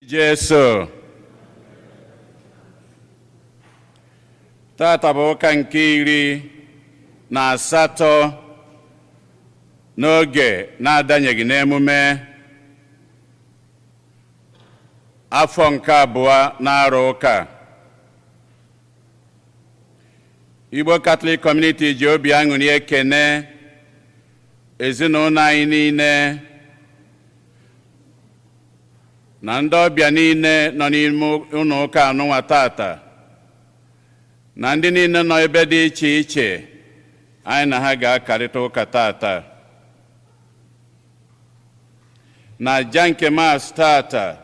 Jesu. Tata bụ ụka nke 18 n'oge na-adanyeghị n'emume afọ nke abụọ na-arụ ụka. Igbo Catholic Community ji obi aṅụrị ekene ezinụlọ anyị niile na ndị ọbịa niile nọ n'ime ụlọ ụka anụnwa tata na ndị niile nọ ebe dị iche iche anyị na ha ga-akarịta ụka tata. Na aja nke Mass tata,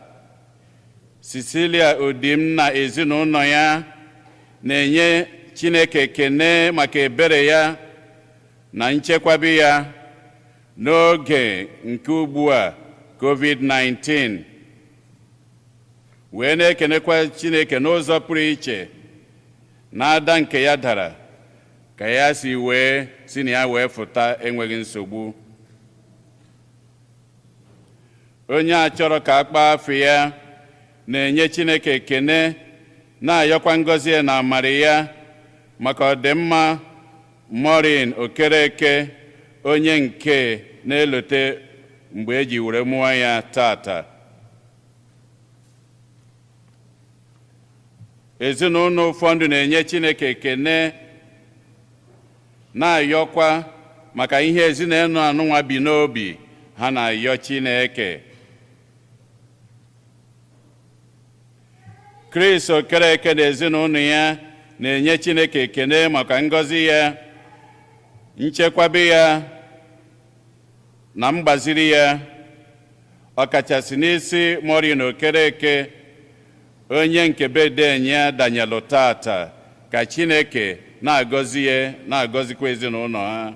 Cecilia Odim na ezinụlọ ya na-enye Chineke ekene maka ebere ya na nchekwabi ya n'oge nke ugbu a COVID-19, wee na-ekenekwa Chineke n'ụzọ pụrụ iche na ada nke ya dara ka ya si wee si na ya wee fụta enweghị nsogbu. Onye a chọrọ ka a kpọọ afa ya na-enye Chineke ekene, na-ayọkwa ngọzi ya na amara ya maka ọdịmma Maureen Okereke, onye nke na-elote mgbe e ji were mụọ ya tata. Ezinụlọ ụfọdụ na-enye Chineke ekene, na-ayọkwa maka ihe ezinụlọ anụnwa bi n'obi ha na-ayọ Chineke. Chris Okereke na ezinụlọ ya na-enye Chineke ekene maka ngọzi ya, nchekwabe ya na mgbaziri ya, ọkachasị n'isi Maureen Okereke, onye nke birthday ya danyelụ tata. Ka Chineke na-agọzi ya, na-agọzikwa ezinụlọ ha.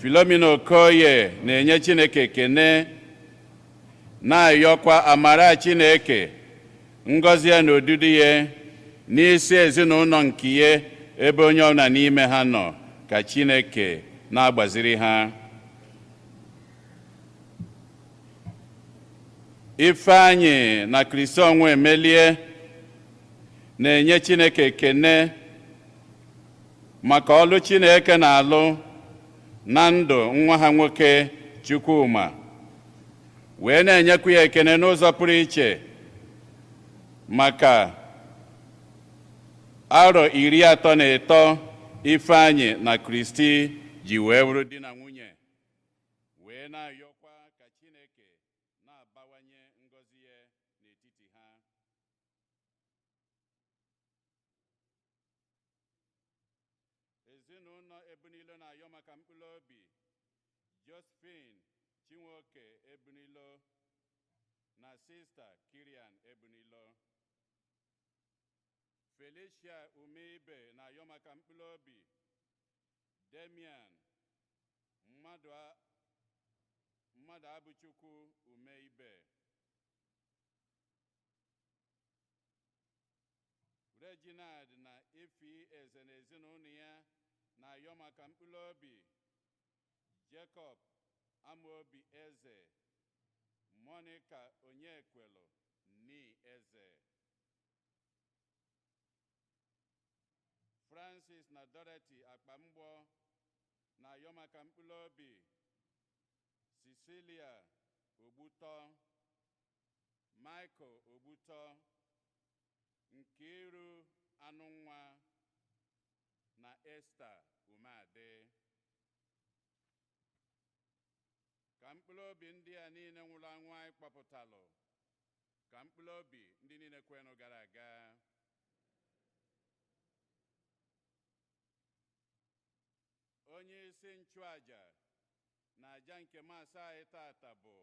Philomena Okoye na-enye Chineke ekene, na-ayọkwa amara Chineke, ngọzi ya na odudu ya n'isi ezinụlọ nke ya, ebe onye ọbụla n'ime ha nọ, ka Chineke na-agbaziri ha. Ifeanyị na Kristi Ọnwụemelie na-enye Chineke ekene maka ọlụ Chineke na-alụ na ndụ nwa ha nwoke Chukwuma, wee na-enyekwa ya ekene n'ụzọ pụrụ iche maka arọ 33 Ifeanyị na Kristi ji wee bụrụ di na nwunye, wee na-ayọkwa ka Chineke na-abawanye ngọzi ya n'etiti ha. Ezinụlọ Ebunilo na-ayọ maka mkpụrụ obi Josephine Chinwoke Ebunilo na Sista Kirian Ebunilo. Felicia Umeibe na-ayọ maka mkpụrụ obi Damian Mmadụ Abụchukwu Umeibe. Reginald na Ifi Eze na ezinụlọ ya na-ayọ maka mkpụrụ obi Jacob Amobi Eze, Monica Onyekwelu ni Eze. Francis na Dorothy Akpamgbọ na-ayọ maka mkpụrụ obi Cecilia Ogbutọ, Michael Ogbutọ, Nkiru Anụnwa na Esther Umeadị. Ka mkpụrụ obi ndị a niile nwụrụ anwụ anyị kpọpụtalụ, ka mkpụrụ obi ndị niile kwenụ gara aga. Onye isi nchụaja na aja nke Mass anyị tata bụ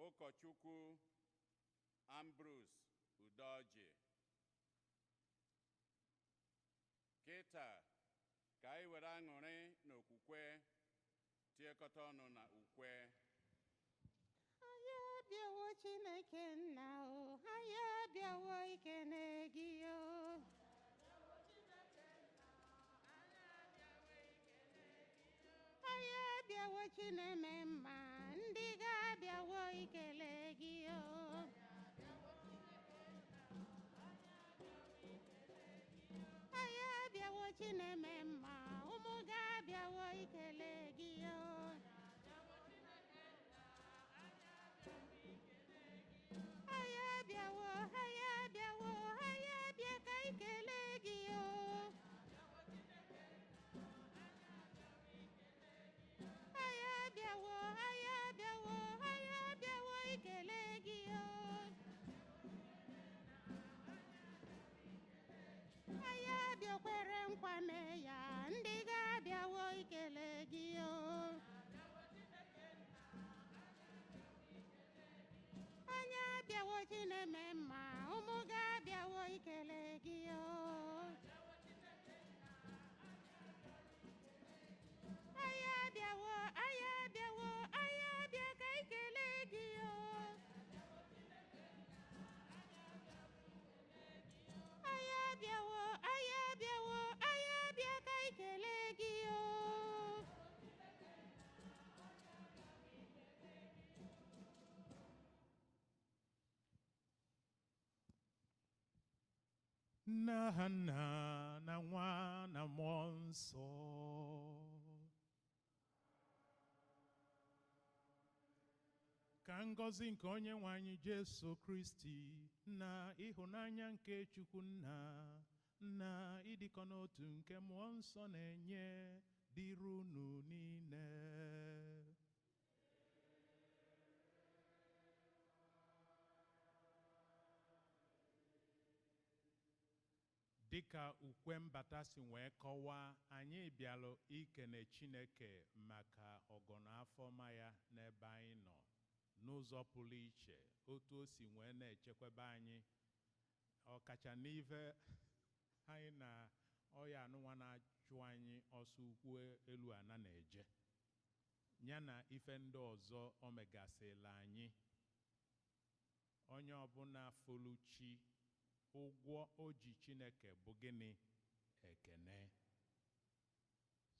ụkọchukwu Ambrose Udoji. Kịta ka anyị were aṅụrị na okwukwe tinyekọta ọnụ na ukwe. Anyị abịawo Chineke nna o, anyị abịawo ikene gị o. Anyị abịawo Chineme mma, ndị gị Chineme mma, ụmụ ga-abịawo ikele gị o. Anyị abịawo, anyị abịawo, anyị abịa ka ikele gị o. Anyị abịawo, anyị abịawo, anyị abịawo ikele gị o. Anyị abịakwere nkwa mee ya, ndị ga-abịawo ikele gị o. Anyị abịawo Chineme mma, ụmụ ga-abịawo ikele gị o. Anyị abịawo, anyị abịawo, anyị abịa ka ikele gị o. Anyị abịawo, anyị abịawo, anyị abịa ka ikele gị o. N'aha Nna na Nwa na Mmụọ Nsọ. Ka ngọzi nke onye nwe anyị Jesu Kristi na ịhụnanya nke Chukwu Nna na ịdịkọ n'otu nke Mmụọ Nsọ na-enye dịrị unu niile. Dịka ukwe mbata si wee kọwaa, anyị bịalụ ikene Chineke maka ọgọnafọ ọma ya n'ebe anyị nọ n'ụzọ pụrụ iche, otu o si wee na-echekwaba anyị, ọkacha n'ife anyị na ọya anụnwa na-achụ anyị ọsọ ukwu elu ana na-eje, ya na ife ndị ọzọ o megasịla anyị. Onye ọbụla folu chi, ụgwọ o ji Chineke bụ gịnị? Ekene.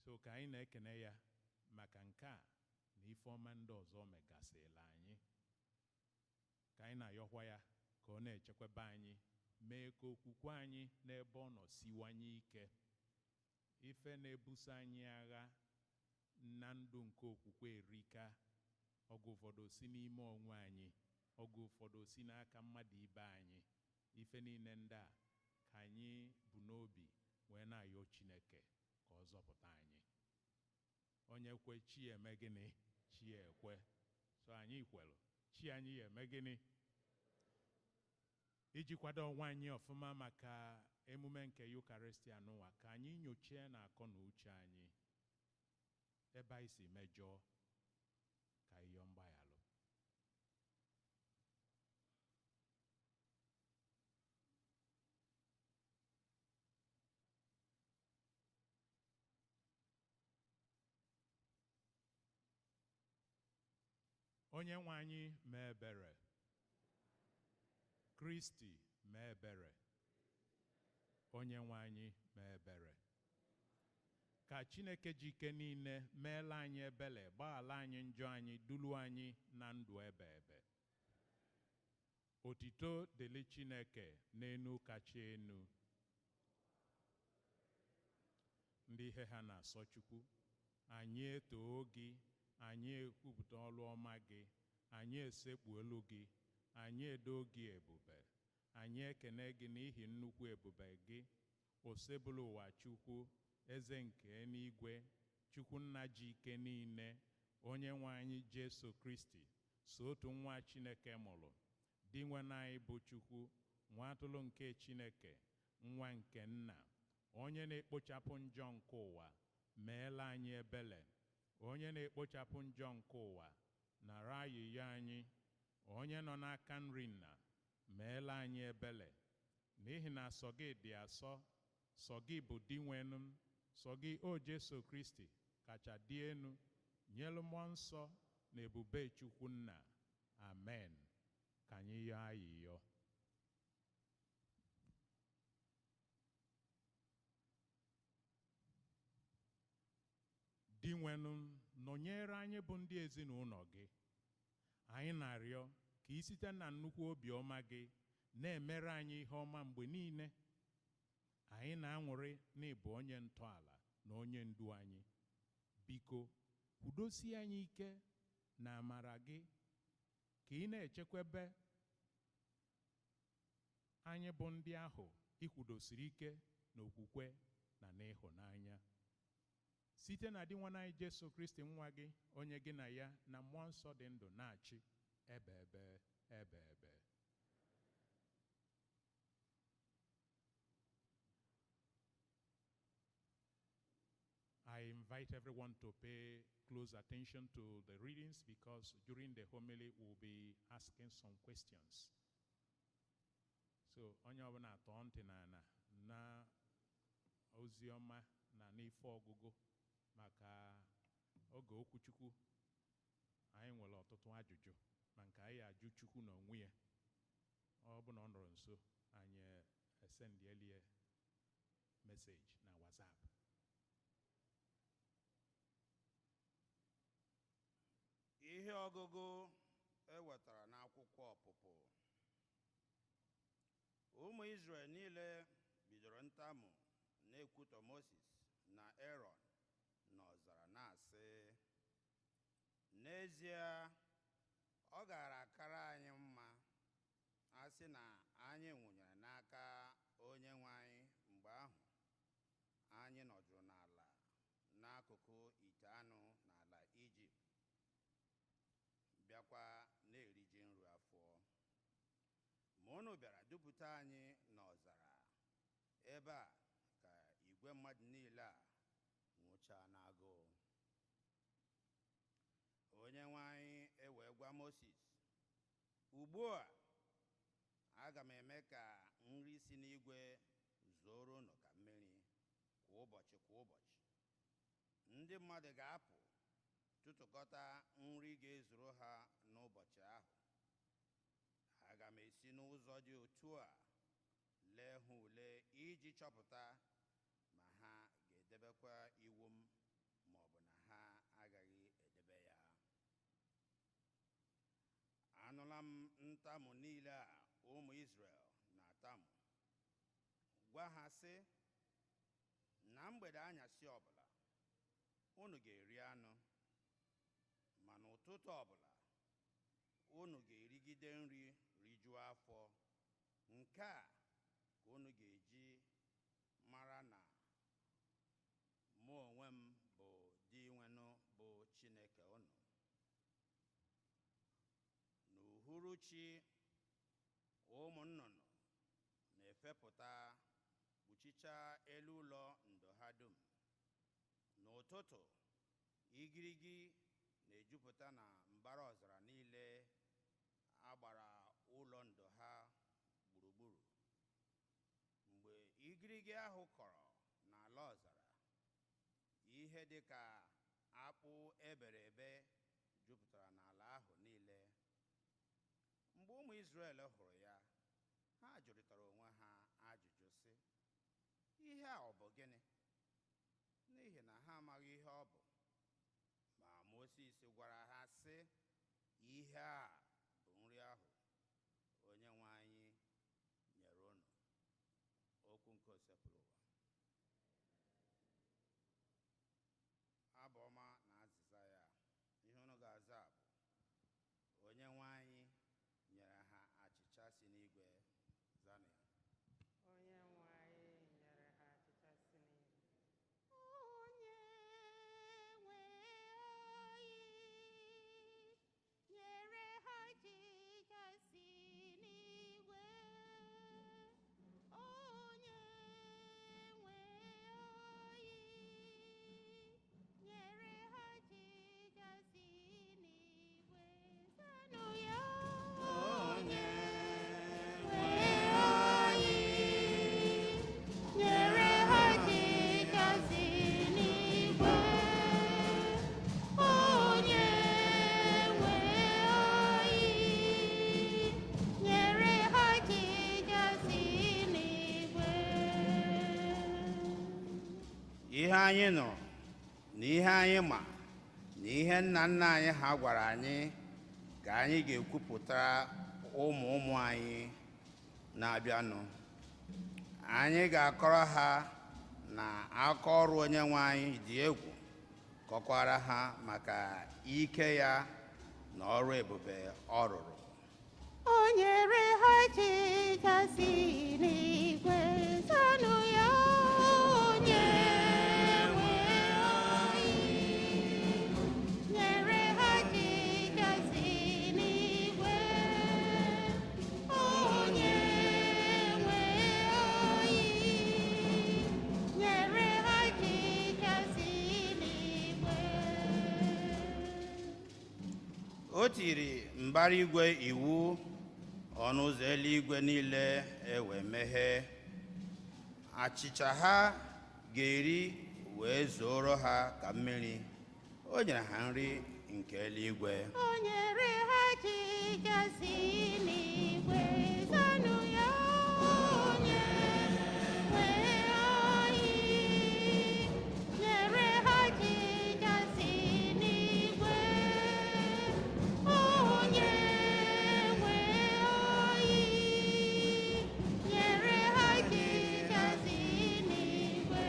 So ka anyị na-ekene ya maka nke a na ife ọma ndị ọzọ megasịla anyị. Ka anyị na-ayọkwa ya ka ọ na-echekwaba anyị, mee ka okwukwe anyị n'ebe ọ nọ siwanye ike. Ife na-ebuso anyị agha na ndụ nke okwukwe erika. Oge ụfọdụ si n'ime onwe anyị, oge ụfọdụ si n'aka mmadụ ibe anyị. Ife niile ndị a ka anyị bụ n'obi wee na-ayọ Chineke ka ọ zọpụta anyị. Onye kwe chi eme gịnị? Chi ekwe. So anyị kwelụ, chi anyị ya eme gịnị? Iji kwado onwe anyị ọfụma maka emume nke Eucharistia n'ụwa, ka anyị nyochie na akọ na uche anyị ebe anyị si mejọọ, ka anyị yọọ mgbaghalụ. Onye nwe anyị mee ebere. Kristi mee ebere. Onye nwe anyị mee ebere. Ka Chineke ji ike niile meela anyị ebere, gbaghala anyị njọ anyị, dulu anyị na ndụ ebe ebe. Otito dịrị Chineke n'enu kacha enu. Ndị ihe ha na-asọ Chukwu, anyị etoo gị, anyị ekwupụta ọrụ ọma gị, anyị esekpu elu gị, anyị edo gị ebube, anyị ekene gị n'ihi nnukwu ebube gị, osebụlụ ụwa Chukwu, eze nke eluigwe, Chukwu nna ji ike niile, onye nwe anyị Jesu Kristi, so otu nwa Chineke mụrụ, di nwe anyị bụ Chukwu, nwa atụrụ nke Chineke, nwa nke nna, onye na-ekpochapụ njọ nke ụwa, meela anyị ebele. Onye na-ekpochapụ njọ nke ụwa, nara ayịyọ anyị. Onye nọ n'aka nri nna, meela anyị ebele. N'ihi na sọ gị dị asọ, sọ gị bụ Dinwenụ m, sọ gị o Jesu Kristi kacha dị enu, nyelu mmụọ nsọ na ebube Chukwu nna. Amen. Ka anyị yọọ ayịyọ. Dinwenụ, nọnyere anyị bụ ndị ezinụlọ gị. Anyị na-arịọ ka ị site na nnukwu obiọma gị na-emere anyị ihe ọma mgbe niile. Anyị na-aṅụrị na ịbụ onye ntọala na onye ndu anyị. Biko, kwudosie anyị ike na amara gị ka ị na-echekwebe anyị bụ ndị ahụ ị kwudosiri ike n'okwukwe na n'ịhụnanya. Site na Dinwenụ anyị Jesu Kristi nwa gị, onye gị na ya na mmụọ nsọ dị ndụ na-achị ebe ebe ebe ebe. I invite everyone to pay close attention to the readings because during the homily we'll be asking some questions. So, onye ọbụla tọọ ntị n'ala na ozi ọma na n'ife ọgụgụ maka oge okwuchukwu anyị nwere ọtụtụ ajụjụ ma nke anyị ajụ Chukwu n'onwe ya. Ọ bụ na ọ nọrọ nso anyị esendielie meseji na WhatsApp. Ihe ọgụgụ e wetara n'akwụkwọ Ọpụpụ. Ụmụ Izrel niile bidoro ntamu na-ekwutọ Mozis na Erọn n'ọzara na-asị, n'ezie ọ gaara akara anyị mma a sị na anyị nwụnyere n'aka onye nwe anyị mgbe ahụ anyị nọdụrụ n'ala n'akụkụ ite anụ n'ala Ijipt, bịakwa na-eriji nri afọ. Ma unu bịara dupụta anyị n'ọzara ebe a ka igwe mmadụ niile a nwụchaa n'agụụ. Onye nwe anyị ewee gwa Mozis, ugbu a aga m eme ka nri si n'igwe zuoro unu ka mmiri kwa ụbọchị kwa ụbọchị. Ndị mmadụ ga-apụ tụtụkọta nri ga-ezuru ha n'ụbọchị ahụ. Aga m esi n'ụzọ dị otu a lee ha ule iji chọpụta ma ha ga-edebekwa iwu m ma ọ bụ na ha agaghị edebe ya. Anụla m ntamu niile a ụmụ Izrel na-atamu. Gwa ha sị, na mgbede anyasị ọbụla unu ga-eri anụ, ma n'ụtụtụ ọbụla unu ga-erigide nri rijuo afọ. Nke a ka unu ga-eji mara na mụ onwe m bụ Dinwenụ bụ Chineke unu. N'uhuruchi ụmụ nnụnụ na-efepụta kpuchichaa elu ụlọ ndo ha dum. N'ụtụtụ igirigi na-ejupụta na mbara ọzara niile a gbara ụlọ ndo ha gburugburu. Mgbe igirigi ahụ kọrọ n'ala ọzara, ihe dị ka akpụ ebere ebe jupụtara n'ala ahụ niile. Mgbe ụmụ Izrel hụrụ ya, ha jụrịtara onwe ha ajụjụ sị, ihe a ọ bụ gịnị? N'ihi na ha amaghị ihe ọ bụ. Ma Mozis gwara ha sị, ihe a bụ nri ahụ onye nwe anyị nyere unu. Okwu nke osepụrụ ụwa. Abụ ọma na azịza ya. Ihe unu ga-aza bụ, onye nwe anyị nyere ha achịcha si n'igwe. Zanụ ya. Onye nwe anyị nyere ha achịcha si n'igwe. Onye nwe anyị nyere ha achịcha si n'igwe. Onye nwe anyị nyere ha achịcha si n'igwe. Zanụ ya. Onye nwe anyị nyere ha achịcha si n'igwe. Onye nwe anyị nyere ha achịcha si n'igwe. Ihe anyị nụrụ na ihe anyị ma na ihe nna nna anyị ha gwara anyị ka anyị ga-ekwupụtara ụmụ ụmụ anyị na-abịanụ. Anyị ga-akọrọ ha na aka ọrụ Onyenwe anyị dị egwu, kọkwara ha maka ike ya na ọrụ ebube ọ rụrụ. O nyere ha achịcha si n'igwe, zanụ ya, onye nwe anyị. Nyere ha achịcha si n'igwe, onye nwe anyị. Nyere ha achịcha si n'igwe. O tiri mbara igwe iwu, ọnụ ụzọ eluigwe niile ewe meghee. Achịcha ha ga-eri wee zuoro ha ka mmiri. O nyere ha nri nke eluigwe. O nyere ha achịcha si n'igwe, zanụ ya, onye nwe anyị. Nyere ha achịcha si n'igwe, onye nwe anyị. Nyere ha achịcha si n'igwe.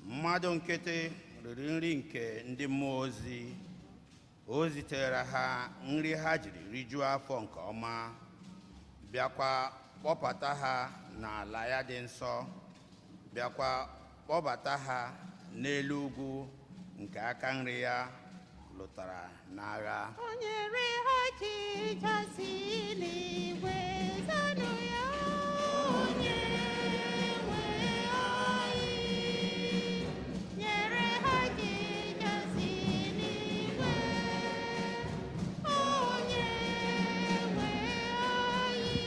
Mmadụ nkịtị riri nri nke ndị mmụọ ozi. O zitere ha nri ha jiri rijuo afọ nke ọma, bịakwa kpọbata ha n'ala ya dị nsọ, bịakwa kpọbata ha n'elu ugwu nke aka nri ya lụtara n'agha. O nyere ha achịcha si n'igwe, zanụ ya, onye nwe anyị. Nyere ha achịcha si n'igwe, onye nwe anyị.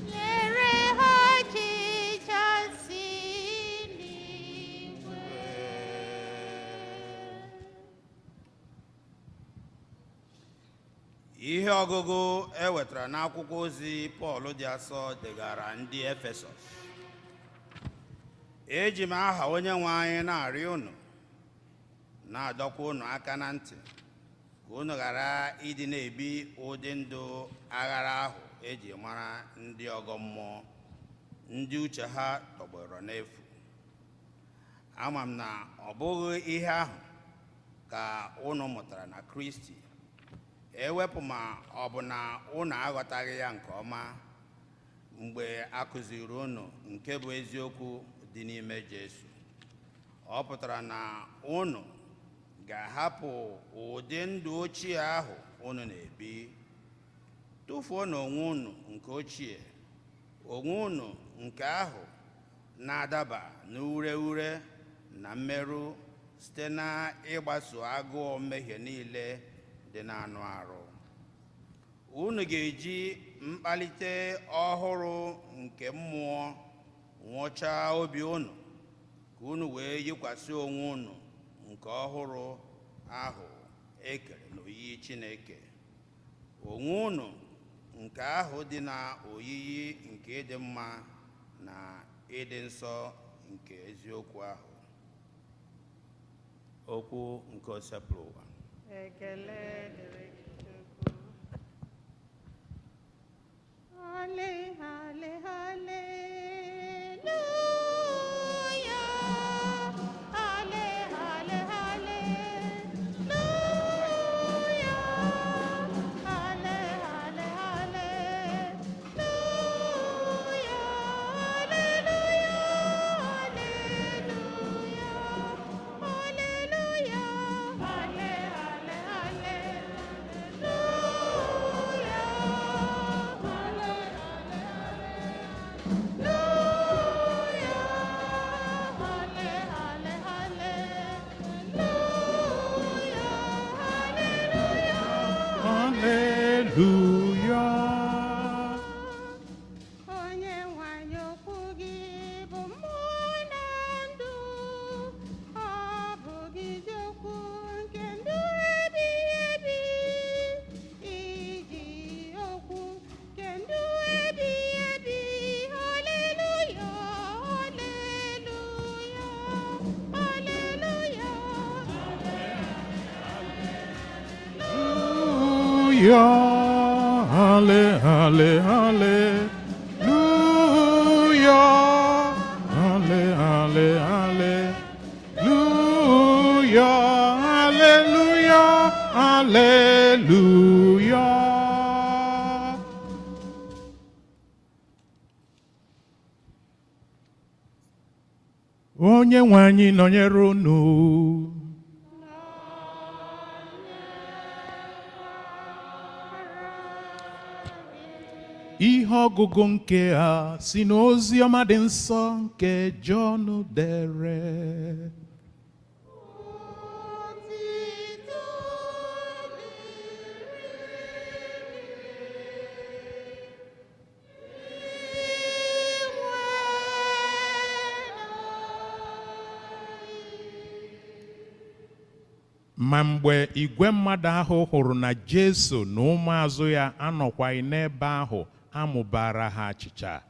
Nyere ha achịcha si n'igwe. Ihe ọgụgụ e wetara n'akwụkwọ ozi Pọl dị asọ degara ndị Efesọs. Eji m aha Onyenwe anyị na-arịọ unu, na-adọkwa unu aka na ntị ka unu ghara ịdị na-ebi ụdị ndụ aghara ahụ eji mara ndị ọgọ mmụọ, ndị uche ha tọgbọrọ n'efu. Ama m na ọ bụghị ihe ahụ ka unu mụtara na Kristi, ewepụ ma ọ bụ na unu aghọtaghị ya nke ọma mgbe a kụziri unu nke bụ eziokwu dị n'ime Jesu. Ọ pụtara na unu ga-ahapụ ụdị ndụ ochie ahụ unu na-ebi, tụfuo n'onwe unu nke ochie, onwe unu nke ahụ na-adaba n'ure ure na mmerụ site na ịgbaso agụụ mmehie niile dị n'anụ arụ. Unu ga-eji mkpalite ọhụrụ nke mmụọ nwụchaa obi unu, ka unu wee yikwasị onwe unu nke ọhụrụ ahụ ekere n'oyiyi Chineke, onwe unu nke ahụ dị na oyiyi nke ịdị mma na ịdị nsọ nke eziokwu ahụ. Okwu nke Osebụrụwa. Ekele dịrị gị, Chukwu. Halle, halle, hallelujah. Halle, halle, hallelujah. Halle, halle, hallelujah. Hallelujah, hallelujah, hallelujah. Halle, halle, hallelujah. Halle, Hallelujah. Onye nwanyị, okwu gị bụ mmụọ na ndụ, ọ bụ gị ji okwu nke ndụ ebighị ebi, iji okwu nke ndụ ebighị ebi. Haleluya, haleluya, haleluya. Hallelujah. Ale, ale, haleluya. Ale, ale, haleluya. Haleluya, haleluya. Onye nwe anyị nọnyere unu. Ihe ọgụgụ nke a si n'ozi ọma dị nsọ nke Jọn dere. Otito dịrị Ma mgbe igwe mmadụ ahụ hụrụ na Jesu na ụmụazụ ya anọkwaghị n'ebe ahụ amụbara ha achịcha,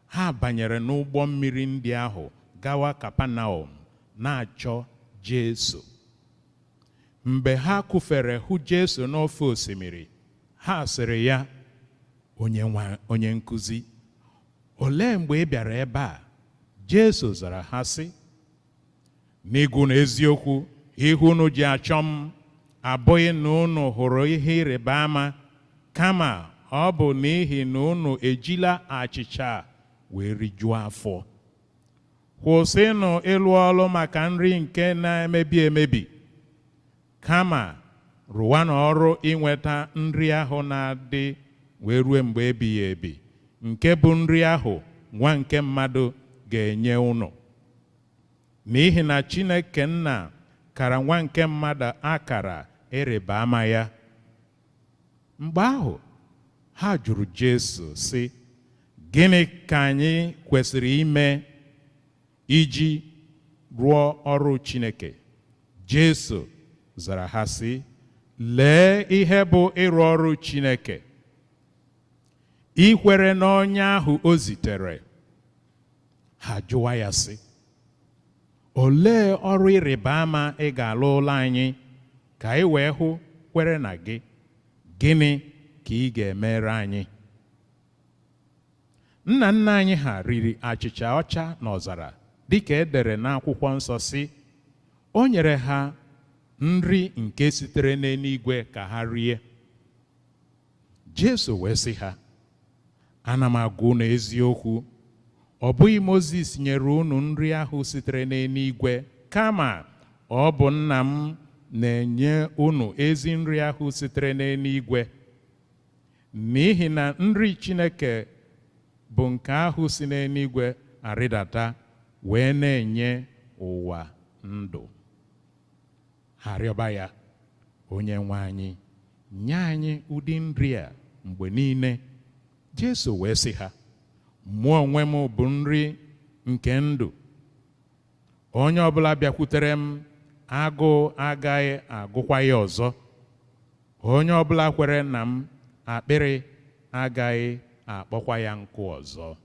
ha banyere n'ụgbọ mmiri ndị ahụ gawa Kapanaum na-achọ Jesu. Mgbe ha kụfere hụ Jesu n'ofe osimiri, ha sịrị ya, onye nwa onye nkụzi, olee mgbe ị bịara ebe a? Jesu zara ha sị, n'ịgụ na eziokwu, ihe unu ji achọ m abụghị na unu hụrụ ihe ịrịba ama, kama ọ bụ n'ihi na unu ejila achịcha wee rijuo afọ. Kwụsịnụ ịlụ ọlụ maka nri nke na-emebi emebi, kama rụwanụ ọrụ inweta nri ahụ na-adị wee ruo mgbe ebighị ebi, nke bụ nri ahụ nwa nke mmadụ ga-enye unu. N'ihi na Chineke nna kara nwa nke mmadụ akara ịrịba ama ya. Mgbe ahụ, ha jụrụ Jesu sị, gịnị ka anyị kwesịrị ime iji rụọ ọrụ Chineke? Jesu zara ha sị, lee ihe bụ ịrụ ọrụ Chineke: ikwere n'onye ahụ o zitere. Ha jụwa ya sị, olee ọrụ ịrịba ama ị ga-alụ ụlọ anyị ka anyị wee hụ kwere na gị? Gịnị ka ị ga-emere anyị? Nna nna anyị ha riri achịcha ọcha n'ọzara, dịka e dere n'akwụkwọ nsọ sị, o nyere ha nri nke sitere n'eluigwe ka ha rie. Jesu wee sị ha, ana m agwa unu eziokwu, ọ bụghị Mozis nyere unu nri ahụ sitere n'eluigwe, kama ọ bụ nna m na-enye unu ezi nri ahụ sitere n'eluigwe. N'ihi na nri Chineke bụ nke ahụ si n'eluigwe arịdata wee na-enye ụwa ndụ. Ha rịọba ya, onye nwe anyị, nye anyị ụdị nri a mgbe niile. Jesu wee sị ha, mụ onwe m bụ nri nke ndụ. Onye ọbụla bịakwutere m, agụụ agaghị agụkwa ya ọzọ. Onye ọbụla kwere na m, akpịrị agaghị akpọkwa ya nkụ ọzọ.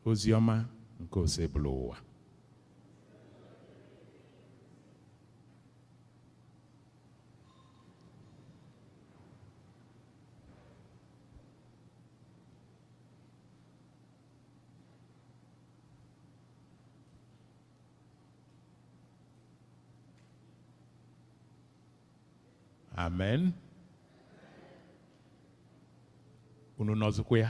Ozi ọma nke Osebụlụwa. Amen. Unu nọzikwa ya?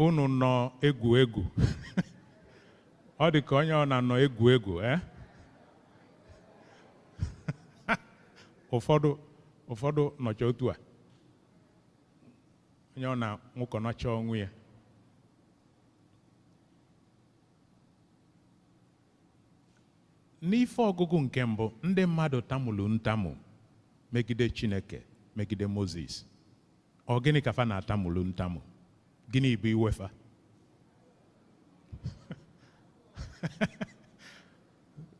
Unu nọ egwu egwu. Ọ dị ka onye ọ na-anọ egwu egwu, eh? Ụfọdụ ụfọdụ nọcha otu a. Onye ọ na-nwụkọnọcha onwe ya. N'ife ọgụgụ nke mbụ, ndị mmadụ tamulu ntamu megide Chineke, megide Mozis. Ọ gịnị ka fa na-atamulu ntamu? Gịnị bụ iwefa?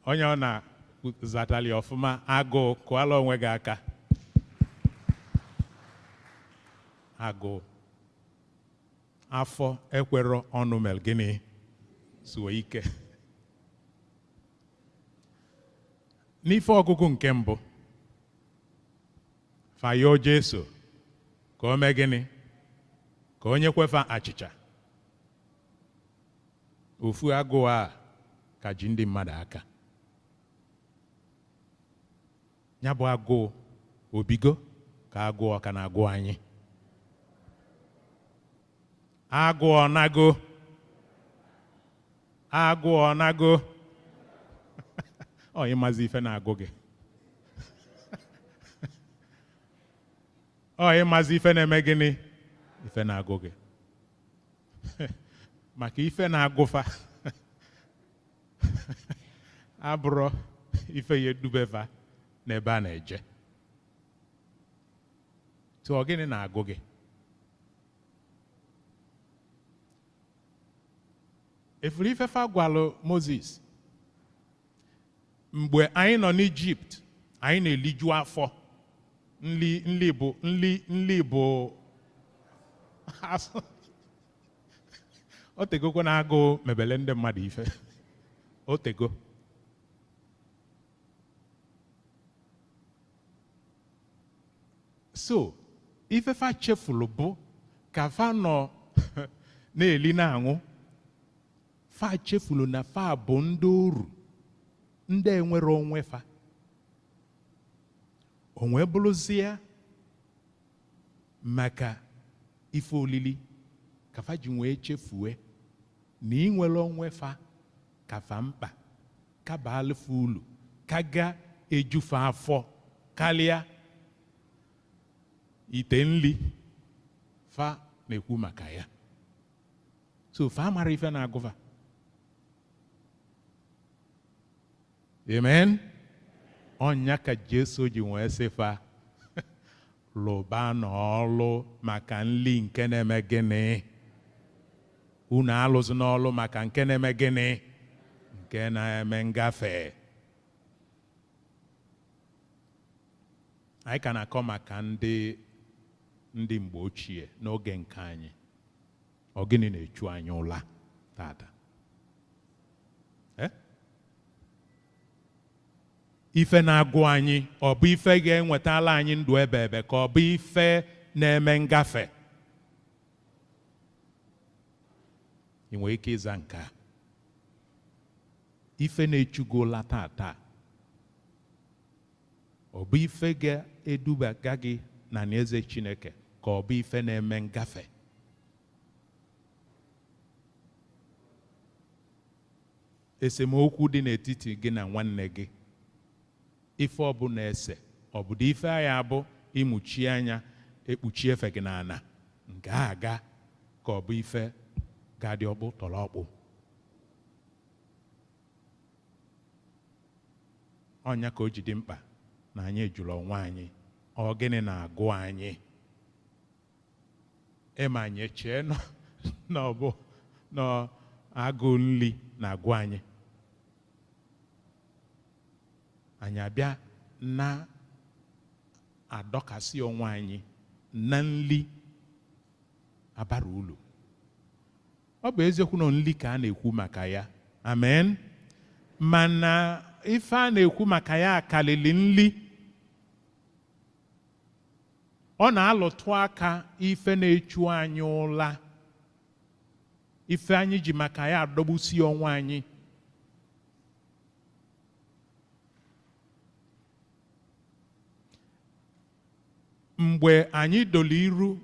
Onye ọ na-zatali ọfụma, agụụ, kụọla onwe gị aka. Agụụ. Afọ ekwerọ ọnụ mel gịnị? Zuo ike. N'ife ọgụgụ nke mbụ, fa yọọ Jesu ka o mee gịnị? Ka o nyekwefa achịcha. Ofu agụụ a ka ji ndị mmadụ aka. Ya bụ agụụ obigo ka agụụ ọ ka na-agụ anyị. Agụụ ọ nago? Agụụ ọ nago? Ọ ịmazi ife na-agụ gị. Ọ ịmazi ife na-eme gịnị? Ife na-agụ gị. Maka ife na-agụfa abụrọ ife ya edubefa n'ebe a na-eje. Tụọ gịnị na-agụ gị? Efuru ifefa gwalụ Moses, mgbe anyị nọ n'Ijipt, anyị na-eliju afọ. Nli, nli bụ, nli, nli bụ asụ. O tegokwa na agụụ mebele ndị mmadụ ife. O tego. So, ifefa chefulu bụ ka fa nọ na-eli na-aṅụ, fa chefulu na fa bụ ndị oru, ndị enwere onwe fa. O wee bụrụzie maka ife olili ka fa ji wee chefue na inwere onwe fa ka fa mkpa, ka baalụfa ulu, ka ga ejufe afọ karịa ite nli fa na-ekwu maka ya. So fa mara ife na-agụfa. Amen. Ọnya ka Jesu ji wee sị fa, lụba n'ọlụ maka nli nke na-eme gịnị? Unu alụzi n'ọlụ maka nke na-eme gịnị? Nke na-eme ngafe. Anyị ka na-akọ maka ndị mgbe ochie n'oge nke anyị. Ọ gịnị na-echu anyị ụla tata? Ife na-agụ anyị, ọ bụ ife ga-enwetala anyị ndụ ebe ebe ka ọ bụ ife na-eme ngafe? Ị nwere ike ịza nke a. Ife na-echu gị ụla tata, ọ bụ ife ga-edubaga gị na eze Chineke ka ọ bụ ife na-eme ngafe? Esemokwu dị n'etiti gị na nwanne gị, ife ọbụla ese, ọ bụ ife agha abụ ịmụchi anya ekpuchi efe gị n'ala nke a aga, ka ọ bụ ife ga-adị ọkpụ tọrọ ọkpụ? Ọnya ka o ji dị mkpa na anyị jụrụ onwe anyị, ọ gịnị na-agụ anyị? Ịma anyị chee na ọ bụ na agụụ nli na-agụ anyị. Anyị abịa na-adọkasị onwe anyị na nli abara ulu. Ọ bụ eziokwu na nli ka a na-ekwu maka ya, amen, mana ife a na-ekwu maka ya karịrị nli. Ọ na-alụtụ aka ife na-echu anyị ụla, ife anyị ji maka ya adọgbusi onwe anyị. Mgbe anyị dolu iru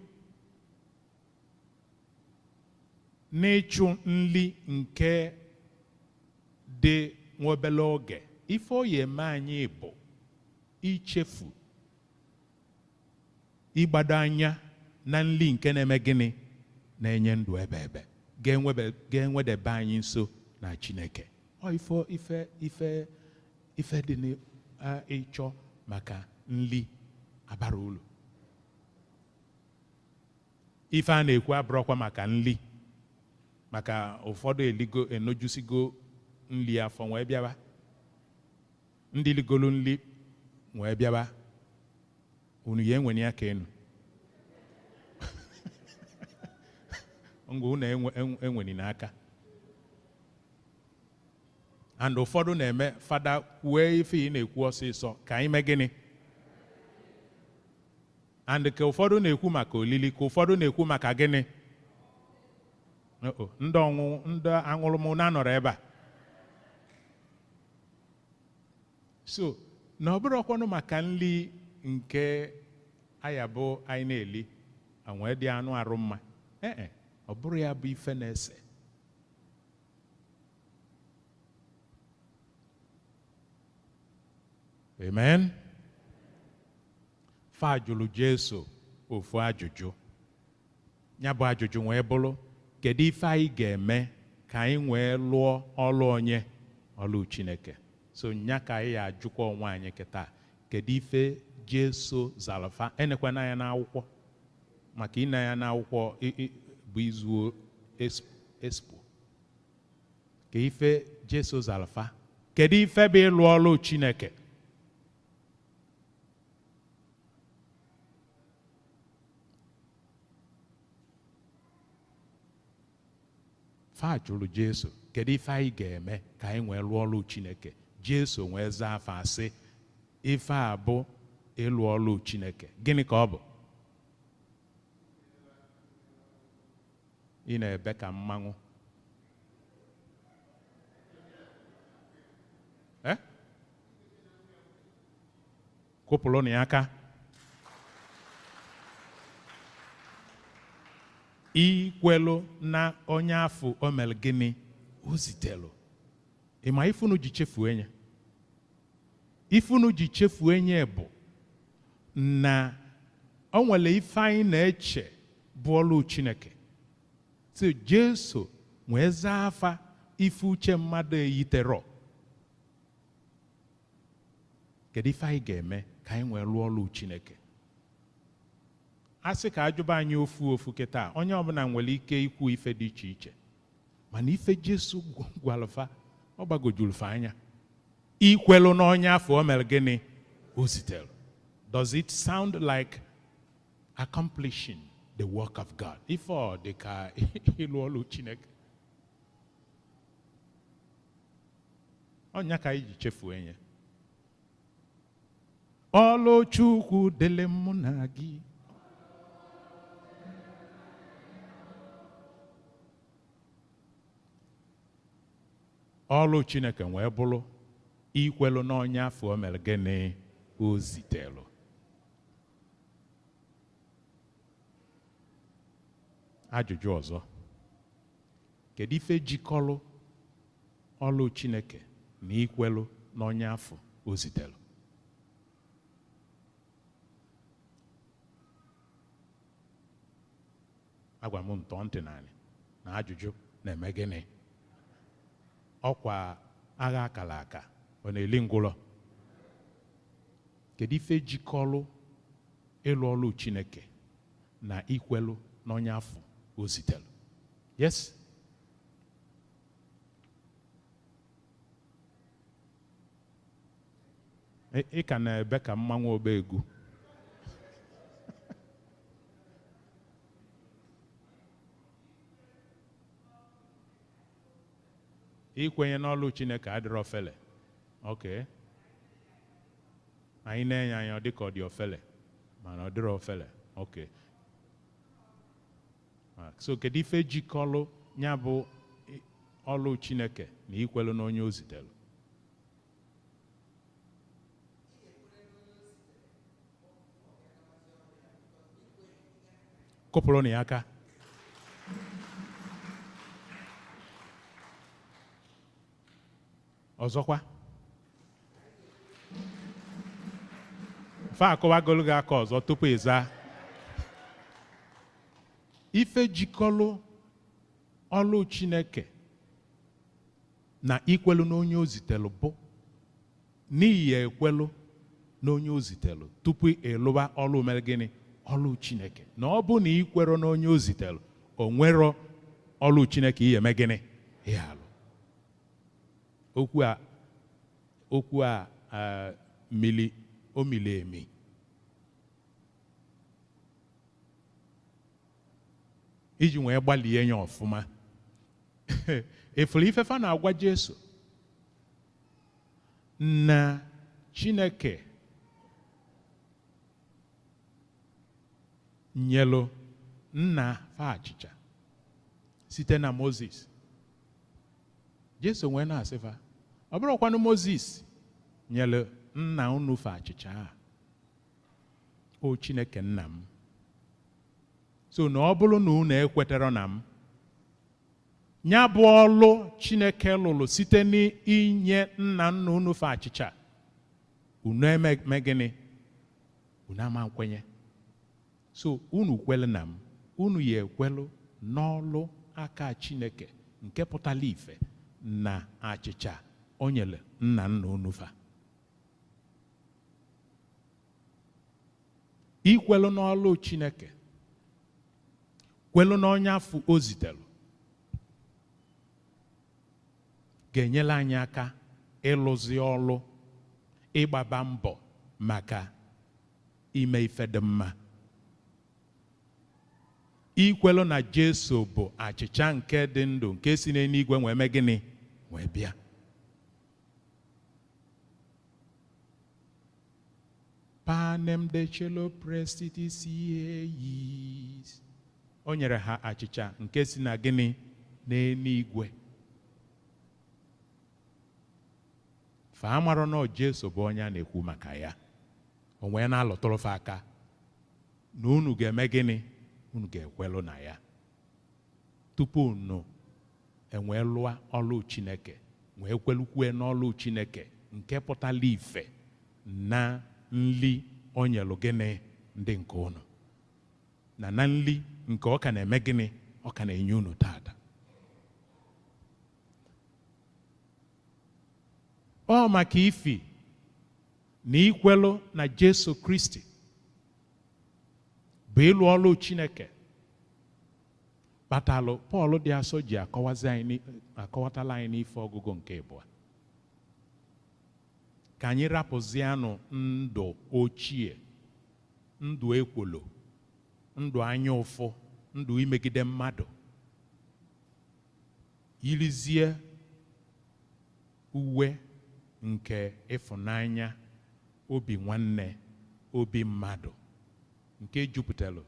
n'ịchụ nli nke dị nwa obere oge, ife ọ ya eme anyị bụ ichefu ịgbado anya na nli nke na-eme gịnị? Na-enye ndụ ebe ebe, ga-enwedebe anyị nso na Chineke. Ọ ife dị n'ịchọ maka nli abara ulu. Ife a na-ekwu abụrọkwa maka nli, maka ụfọdụ eligo enojusigo nli afọ wee bịawa, ndị ligolu nli wee bịawa, unu ya enwere ya ka enu. Ngwa unu enweni n'aka. And ụfọdụ na-eme fada kwue ife ị na-ekwu ọsịsọ ka anyị mee gịnị? And ka ụfọdụ na-ekwu maka olili, ka ụfọdụ na-ekwu maka gịnị? Ndị ọṅụ ndị aṅụrụmụ na-anọrọ ebe a. So na ọ bụrụkwanụ maka nli nke ayabụ anyị na-eli anwee dị anụ arụ mma. Ee, ọ bụrụ ya bụ ife na-ese. Amen. Fa jụrụ Jesu ofu ajụjụ. Ya bụ ajụjụ wee bụrụ, kedu ife anyị ga-eme ka anyị wee lụọ ọlụ onye ọlụ Chineke? So nya ka anyị ajụkwa onwe anyị kịta, kedu ife Jesu zara fa? Enekwana ya n'akwụkwọ, maka ịna ya n'akwụkwọ bụ izu expo. Ka ife Jesu zara fa, kedu ife bụ ịlụ ọlụ Chineke? Fa jụrụ Jesu, kedu ife anyị ga-eme ka anyị wee lụọ ọlụ Chineke? Jesu wee zaa afa sị, ife a bụ ịlụ ọlụ Chineke. Gịnị ka ọ bụ? Ị na-ebe ka mmanwụ. Kwụpụrụ ya aka. Ikwelu na onye afọ o mere gịnị? O zitelu. Ị ma ifunu ji chefuo enye? Ifunu ji chefuo enye bụ na o nwere ife anyị na-eche bụ ọlụ Chineke. So Jesu wee zaa afa ife uche mmadụ eyiterọ. Kedu ife anyị ga-eme ka anyị wee lụọ ọlụ Chineke? A sị ka ajụba anyị ofu ofu kịta, onye ọbụla nwere ike ikwu ife dị iche iche. Mana ife Jesu gwara fa, ọ gbagojuru fa anya. Ikwelu n'onye afọ o mere gịnị? O zitere. Does it sound like accomplishing the work of God? Ife ọ dị ka ịlụ ọlụ Chineke. Ọnya ka anyị ji chefuo enye. Ọlụ Chukwu dịlị mụ na gị. Ọlụ Chineke wee bụrụ ikwelu n'onye afọ o mere gịnị? O zitelu. Ajụjụ ọzọ, kedu ife jikọrọ ọlụ Chineke na ikwelu n'onye afọ o zitelu? Agwa m ntọ ntị naanị na ajụjụ na-eme gịnị? Ọkwa agha akara aka ọ na-eli ngwụrọ. Kedu ife jikọrọ ịlụ ọlụ Chineke na ikwelu n'onye afọ o zitere? Yes? Ị ka na-ebe ka mmanwụ obe egwu. Ikwenye n'ọlụ Chineke adịrọ ofele. Okay. Anyị na-enye anya ọ dịka ọ dị ofele, mana ọ dịrọ ofele. Okay. So kedu ife jikọlụ ya bụ ọlụ Chineke na ikwelu n'onye o zitere? Kụpụrụ na ya aka. Ọzọkwa, fa akụwagolu gị aka ọzọ tupu ị zaa. Ife jikọlụ ọlụ Chineke na ikwelu n'onye o zitelu bụ n'ihi ekwelu n'onye o zitelu tupu ịlụba ọlụ mere gịnị? Ọlụ Chineke. Na ọ bụ na ikwero n'onye o zitelu, o nwero ọlụ Chineke ihe eme gịnị? Ihe alụ. Okwu a mili o mili emi. Iji wee gbalie ya ọfụma. Efuru ife fa na-agwa Jesu Na Chineke nyelu nna fa achịcha site na Moses. Jesu wee na-asị fa, ọ bụrụkwanụ Moses nyelu nna unu fa achịcha a, o Chineke nna m. So na ọ bụrụ na unu ekwetara na m, ya bụ ọlụ Chineke lụrụ site n'inye nna nna unu fa achịcha, unu eme gịnị? Unu ama nkwenye. So unu kwelu na m, unu ya ekwelu n'ọlụ aka Chineke nke pụtara ife na achịcha o nyere nna nna unu fa. Ikwelu n'ọlụ Chineke, kwelu n'onye afọ o zitere, ga-enyere anyị aka ịlụzi ọlụ, ịgbaba mbọ maka ime ife dị mma. Ikwelu na Jesu bụ achịcha nke dị ndụ nke si n'eluigwe wee mee gịnị? Wee bịa. Panem de cielo prestitis eis. O nyere ha achịcha nke si na gịnị? N'eluigwe. Fa amara na Jesu bụ onye a na-ekwu maka ya. O wee na-alụtụrụ fa aka na unu ga-eme gịnị? Unu ga-ekwelu na ya. Tupu unu enwee lụọ ọlụ Chineke, wee kwelukwue n'ọlụ Chineke nke pụtara ife na nli o nyelu gịnị ndị nke unu. Na nli nke ọ ka na-eme gịnị? Ọ ka na-enye unu tata. Ọ maka ifi na ikwelu na Jesu Kristi bụ ịlụ ọlụ Chineke kpatalụ Pọl dị asọ ji akọwatala anyị n'ife ọgụgụ nke abụọ. Ka anyị rapụzianụ ndụ ochie, ndụ ekwolo, ndụ anya ụfụ, ndụ imegide mmadụ, yirizie uwe nke ịfụnanya, obi nwanne, obi mmadụ, nke jupụtara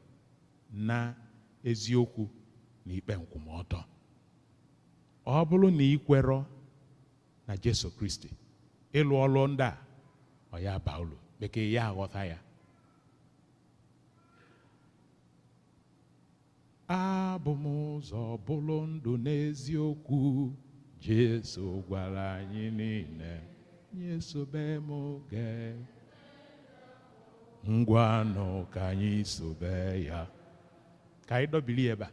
na eziokwu na ikpe nkwụmọtọ. Ọ bụrụ na ị kwerọ na Jesu Kristi, ịlụ ọlụ ndị a, ọ ya baa uru, bekee ya aghọta ya. Abụ m ụzọ bụrụ ndụ n'eziokwu, Jesu gwara anyị niile, nye sobe m oge. Ngwanụ ka anyị sobe ya. Ka anyị dọbiri ebe a.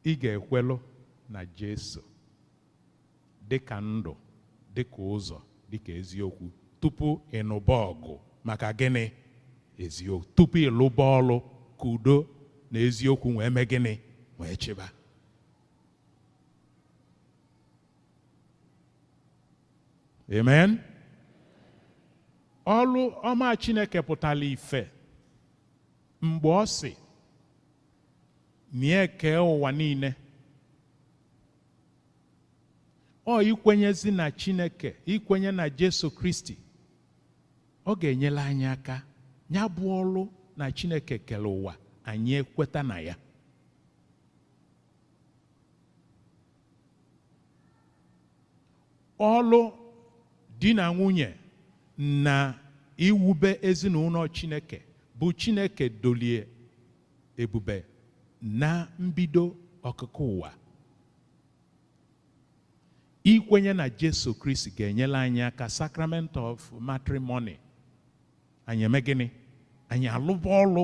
Ị ga-ekwelụ na Jesu dịka ndụ, dịka ụzọ, dịka eziokwu, tupu ị nụba ọgụ maka gịnị? Eziokwu. Tupu ị lụba ọlụ ka udo na eziokwu wee mee gịnị? Wee chịba. Amen. Ọlụ ọma Chineke pụtara ife mgbe ọ sị na ya kee ụwa niile. Ọ ikwenyezi na Chineke, ikwenye na Jesu Kristi, ọ ga-enyere anyị aka. Ya bụ ọlụ na Chineke kere ụwa, anyị ekweta na ya. Ọlụ di na nwunye na iwube ezinụlọ Chineke bụ Chineke dolie ebube na mbido ọkụkọ ụwa. Ikwenye na Jesu Kristi ga-enyere anyị aka, sacrament of matrimony. Anyị eme gịnị? Anyị alụba ọlụ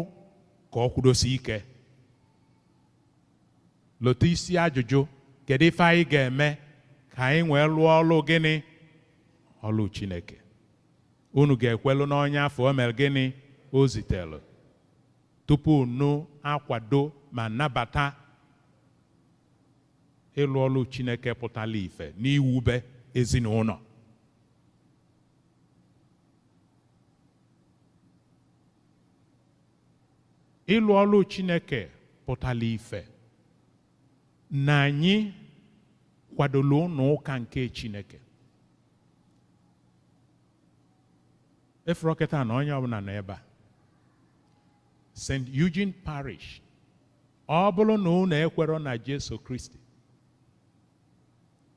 ka ọ kwudosi ike. Lote isi ajụjụ, kedu ife anyị ga-eme ka anyị wee lụọ ọlụ gịnị? Ọlụ Chineke. Unu ga-ekwelu n'onye afọ o mere gịnị? O zitere. Tupu unu akwado ma nabata ịlụ ọlụ Chineke pụtara ife n'iwube ezinụlọ. Ịlụ ọlụ Chineke pụtara ife na anyị kwadoro ụlọ ụka nke Chineke. Efuru kịta na onye ọbụla nọ ebe a, St. Eugene Parish, ọ bụrụ na unu ekwerọ na Jesu Kristi,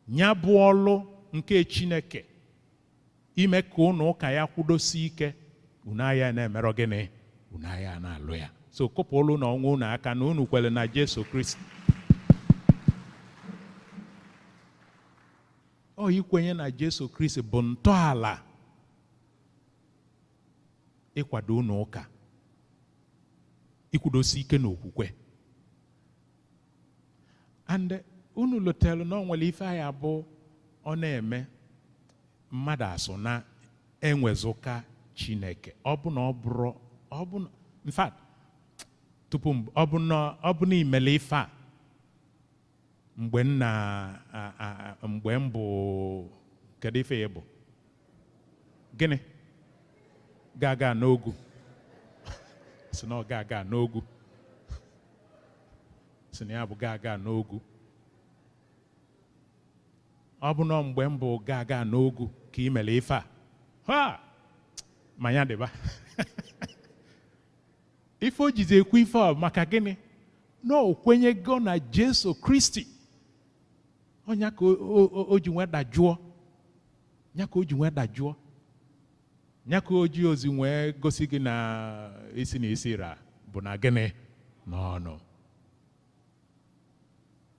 ya bụ ọlụ nke Chineke ime ka unu ụka ya kwudosi ike, unu agha na-emerọ gịnị? Unu agha na-alụ ya. So kụpụlụ na ọnwa unu aka na unu kwere na Jesu Kristi. Ọ ikwenye na Jesu Kristi bụ ntọala ịkwado unu ụka, ikwudosi ike n'okwukwe. And unu lotelu na o nwere ife anyị abụ ọ na-eme mmadụ asụ na enwezụka Chineke. Ọ bụ na ọ bụrụ, ọ bụ na, in fact, tupu ọ bụ na, ọ bụ na imele ife a mgbe m na, mgbe m bụ, kedu ife ya bụ? Gịnị? Ga-aga n'ogu. Sị na ọ ga-aga n'ogu. Sị na ya bụ ga-aga n'ogu. Ọ bụ na mgbe m bụ ga-aga n'ogu ka ị mere ife a. Ha! Ma ya dịba. Ife o jizi ekwu ife a maka gịnị? Na o kwenyego na Jesu Kristi. Ọnya ka o ji nwee dajụọ. Ya ka o ji nwee dajụọ. Ya ka o ji ozi nwee gosi gị na isi na isi ra bụ na gịnị? N'ọnụ.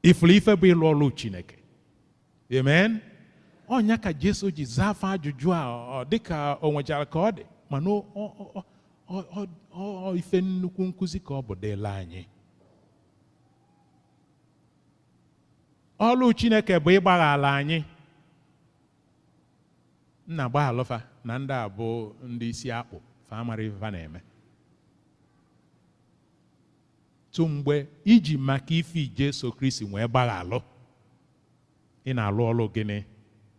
Ifuru ife bụ ịlụ ọlụ Chineke. Amen. Ọnya ka Jesu ji zaa afọ ajụjụ a, ọ dịka o nwechara ka ọ dị, mana ọ ife nnukwu nkụzi ka ọ bụ dịla anyị. Ọlụ Chineke bụ ịgbaghara anyị. Nna gbaghalụfa na ndị a bụ ndị isi akpụ, fa amara ife fa na-eme. Tu mgbe iji maka ife Jesu Kristi wee gbaghalụ, ị na-alụ ọlụ gịnị?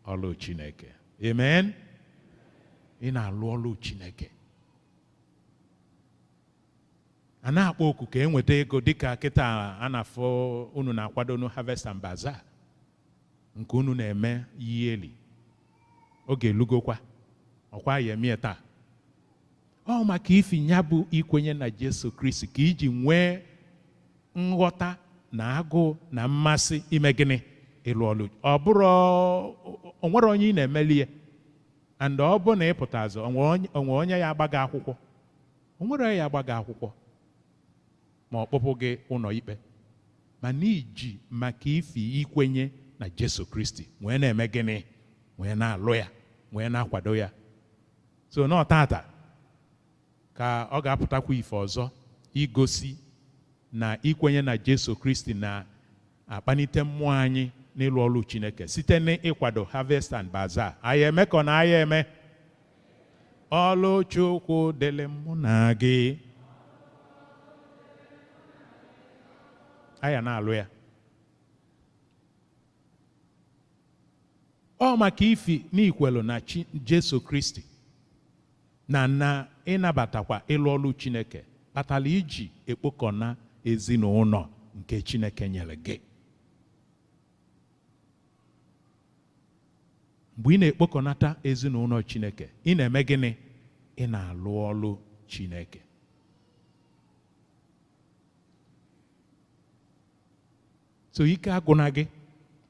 Ọlụ Chineke. Amen. Ị na-alụ ọlụ Chineke. A na-akpọ oku ka enweta ego dịka kịta a na-afọ unu na-akwado nu Harvest and Bazaar nke unu na-eme yearly. Oge elugokwa, ọkwa ya emie taa. Ọ maka ifi ya bụ ikwenye na Jesu Kristi ka iji nwee nghọta na agụụ na mmasị ime gịnị? Ịlụ ọlụ. Ọ bụrụ o nwere onye ị na-emeli ya, and ọ bụ na ị pụta azụ, o nwere onye ya agba gị akwụkwọ. O nwere onye ya agba gị akwụkwọ ma ọ kpọpụ gị ụlọ ikpe. Mana iji maka ifi ikwenye na Jesu Kristi wee na-eme gịnị? Wee na-alụ ya, wee na-akwado ya. So nọ tata ka ọ ga-apụtakwa ife ọzọ igosi na ikwenye na Jesu Kristi na-akpanite mmụọ anyị n'ịlụ ọlụ Chineke site n'ịkwado Harvest and Bazaar. Anyị eme ka ọ na anyị eme? Ọlụ Chukwu dịlị mụ na gị. Anyị na-alụ ya. Ọ maka ifi n'ikwelu na Jesu Kristi na ịnabatakwa ịlụ ọlụ Chineke kpatara iji ekpokọna ezinụlọ nke Chineke nyere gị. Mgbe ị na-ekpokọnata ezinụlọ Chineke, ị na-eme gịnị? Ị na-alụ ọlụ Chineke. So ike agwụna gị.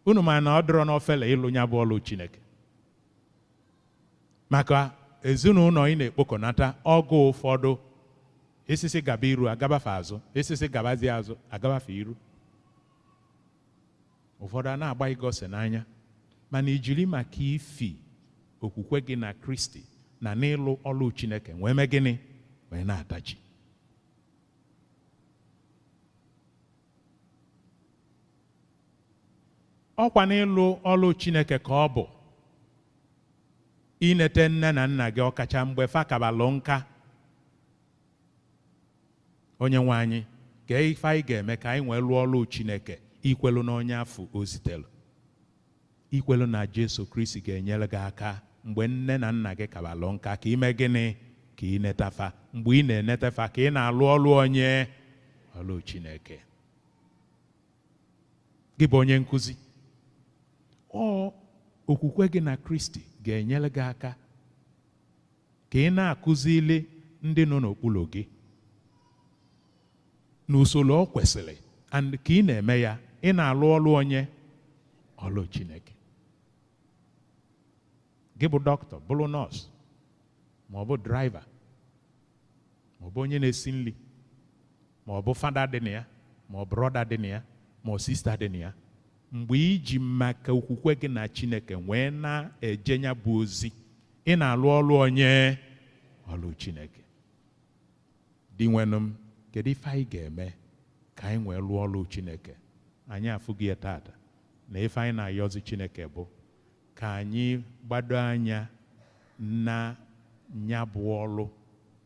Unu ma na ọ dịrọ n'ofele ịlụ ya bụ ọlụ Chineke. Maka ezinụlọ ị na-ekpokọnata ọgụ ụfọdụ, esisi gaba iru agabafe azụ, esisi gabazie azụ agabafe iru. Ụfọdụ a na-agba ịgọsị n'anya, mana ijiri maka ifi okwukwe gị na Kristi na n'ịlụ ọlụ Chineke wee mee gịnị? Wee na-atachi. Ọkwa n'ịlụ ọlụ Chineke ka ọ bụ inete nne na nna gị ọkacha mgbe fa kabalụ nka. Onye nwe anyị, ka ife anyị ga-eme ka anyị wee lụọ ọlụ Chineke, ikwelu na onye afọ o zitelu. Ikwelu na Jesu Kristi ga-enyere gị aka mgbe nne na nna gị kabalụ nka ka ime gịnị? Ka ị netafa. Mgbe ị na-enetafa ka ị na-alụ ọlụ onye? Ọlụ Chineke. Gị bụ onye nkụzi, ọ okwukwe gị na Kristi ga-enyere gị aka Ka ị na-akụzili ndị nọ n'okpuru gị n'usoro ọ kwesịrị, and ka ị na-eme ya, ị na-alụ ọlụ onye? Ọlụ Chineke. Gị bụ dọkịta, bụrụ nọọsụ, ma ọ bụ driver, ma ọ bụ onye na-esi nri, ma ọ bụ fada dị na ya, ma ọ brother dị na ya, ma ọ sister dị na ya, mgbe iji maka okwukwe gị na Chineke wee na-eje ya bụ ozi, ị na-alụ ọlụ onye? Ọlụ Chineke. Di nwenụ m, kedu ife anyị ga-eme ka anyị wee lụọ ọlụ Chineke? Anyị afụghị ya tata na ife anyị na-ayọzi Chineke bụ ka anyị gbado anya na ya bụ ọlụ,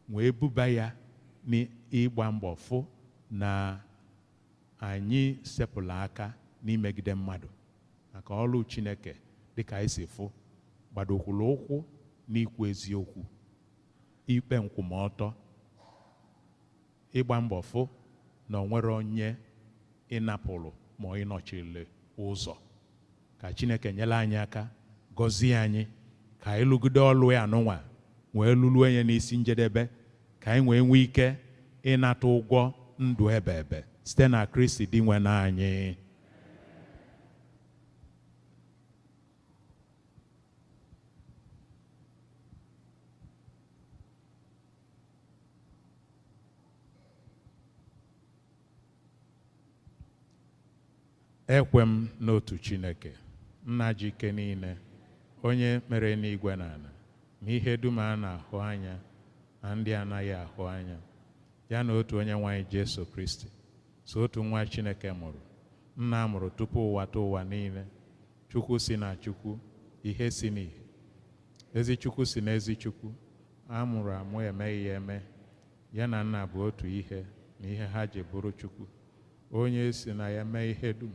wee buba ya n'ịgba mbọ fụ na anyị sepụrụ aka n'imegide mmadụ, maka ọlụ Chineke dịka anyị si fụ gbadokwuru ụkwụ n'ikwu eziokwu, ikpe nkwụmọtọ, ịgba mbọ fụ na o nwere onye ịnapụrụ ma ọ ịnọchiri ụzọ. Ka Chineke nyere anyị aka, gọzie anyị, ka anyị lụgide ọlụ ya anụnwa wee lụluo ya n'isi njedebe, ka anyị wee nwee ike ịnata ụgwọ ndụ ebe ebe site na Kristi dị nwe anyị. Ekwe m n'otu Chineke, nna ji ike niile, onye mere n'igwe na ala, na ihe dum a na-ahụ anya na ndị anaghị ahụ anya, ya na otu onye nwe anyị Jesu Kristi, so otu nwa Chineke mụrụ, nna mụrụ tupu ụwa tụ ụwa niile, Chukwu si na Chukwu, ihe si n'ihe, ezi Chukwu si na ezi Chukwu, a mụrụ amụ emeghị ya eme, ya na nna bụ otu ihe na ihe ha ji bụrụ Chukwu, onye si na ya mee ihe dum.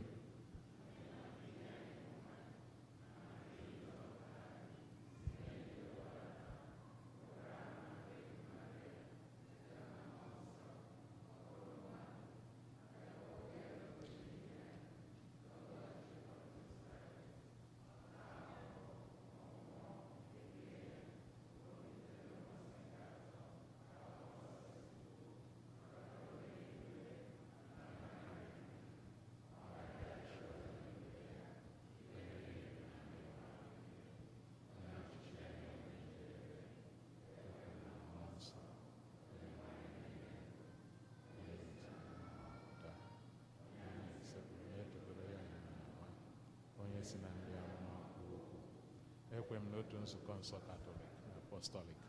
Si na ndị amụma kwuo okwu. Ekwe m n'otu nzukọ nsọ Katọlik na Apọstọlik.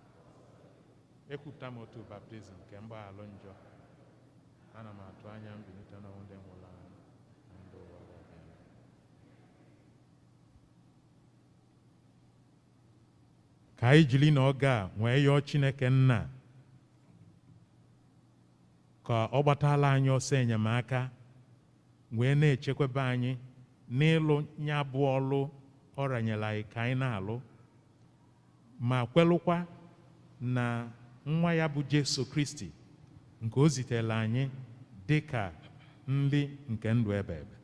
Ekwupụta m otu baptizim nke mgbaghalụ njọ. Ana m atụ anya mbilite n'ọnwụ ndị nwụrụ anwụ na ndụ ụwa ga-abịa. Ka anyị jiri n'oge a nwee yọọ Chineke nna ka ọ gbatala anyị ọsọ enyemaka, wee na-echekwaba anyị n'ịlụ ya bụ ọlụ ọ ranyere anyị ka anyị na-alụ, ma kwelụkwa na nwa ya bụ Jesu Kristi nke o zitere anyị dị ka nri nke ndụ ebe ebe.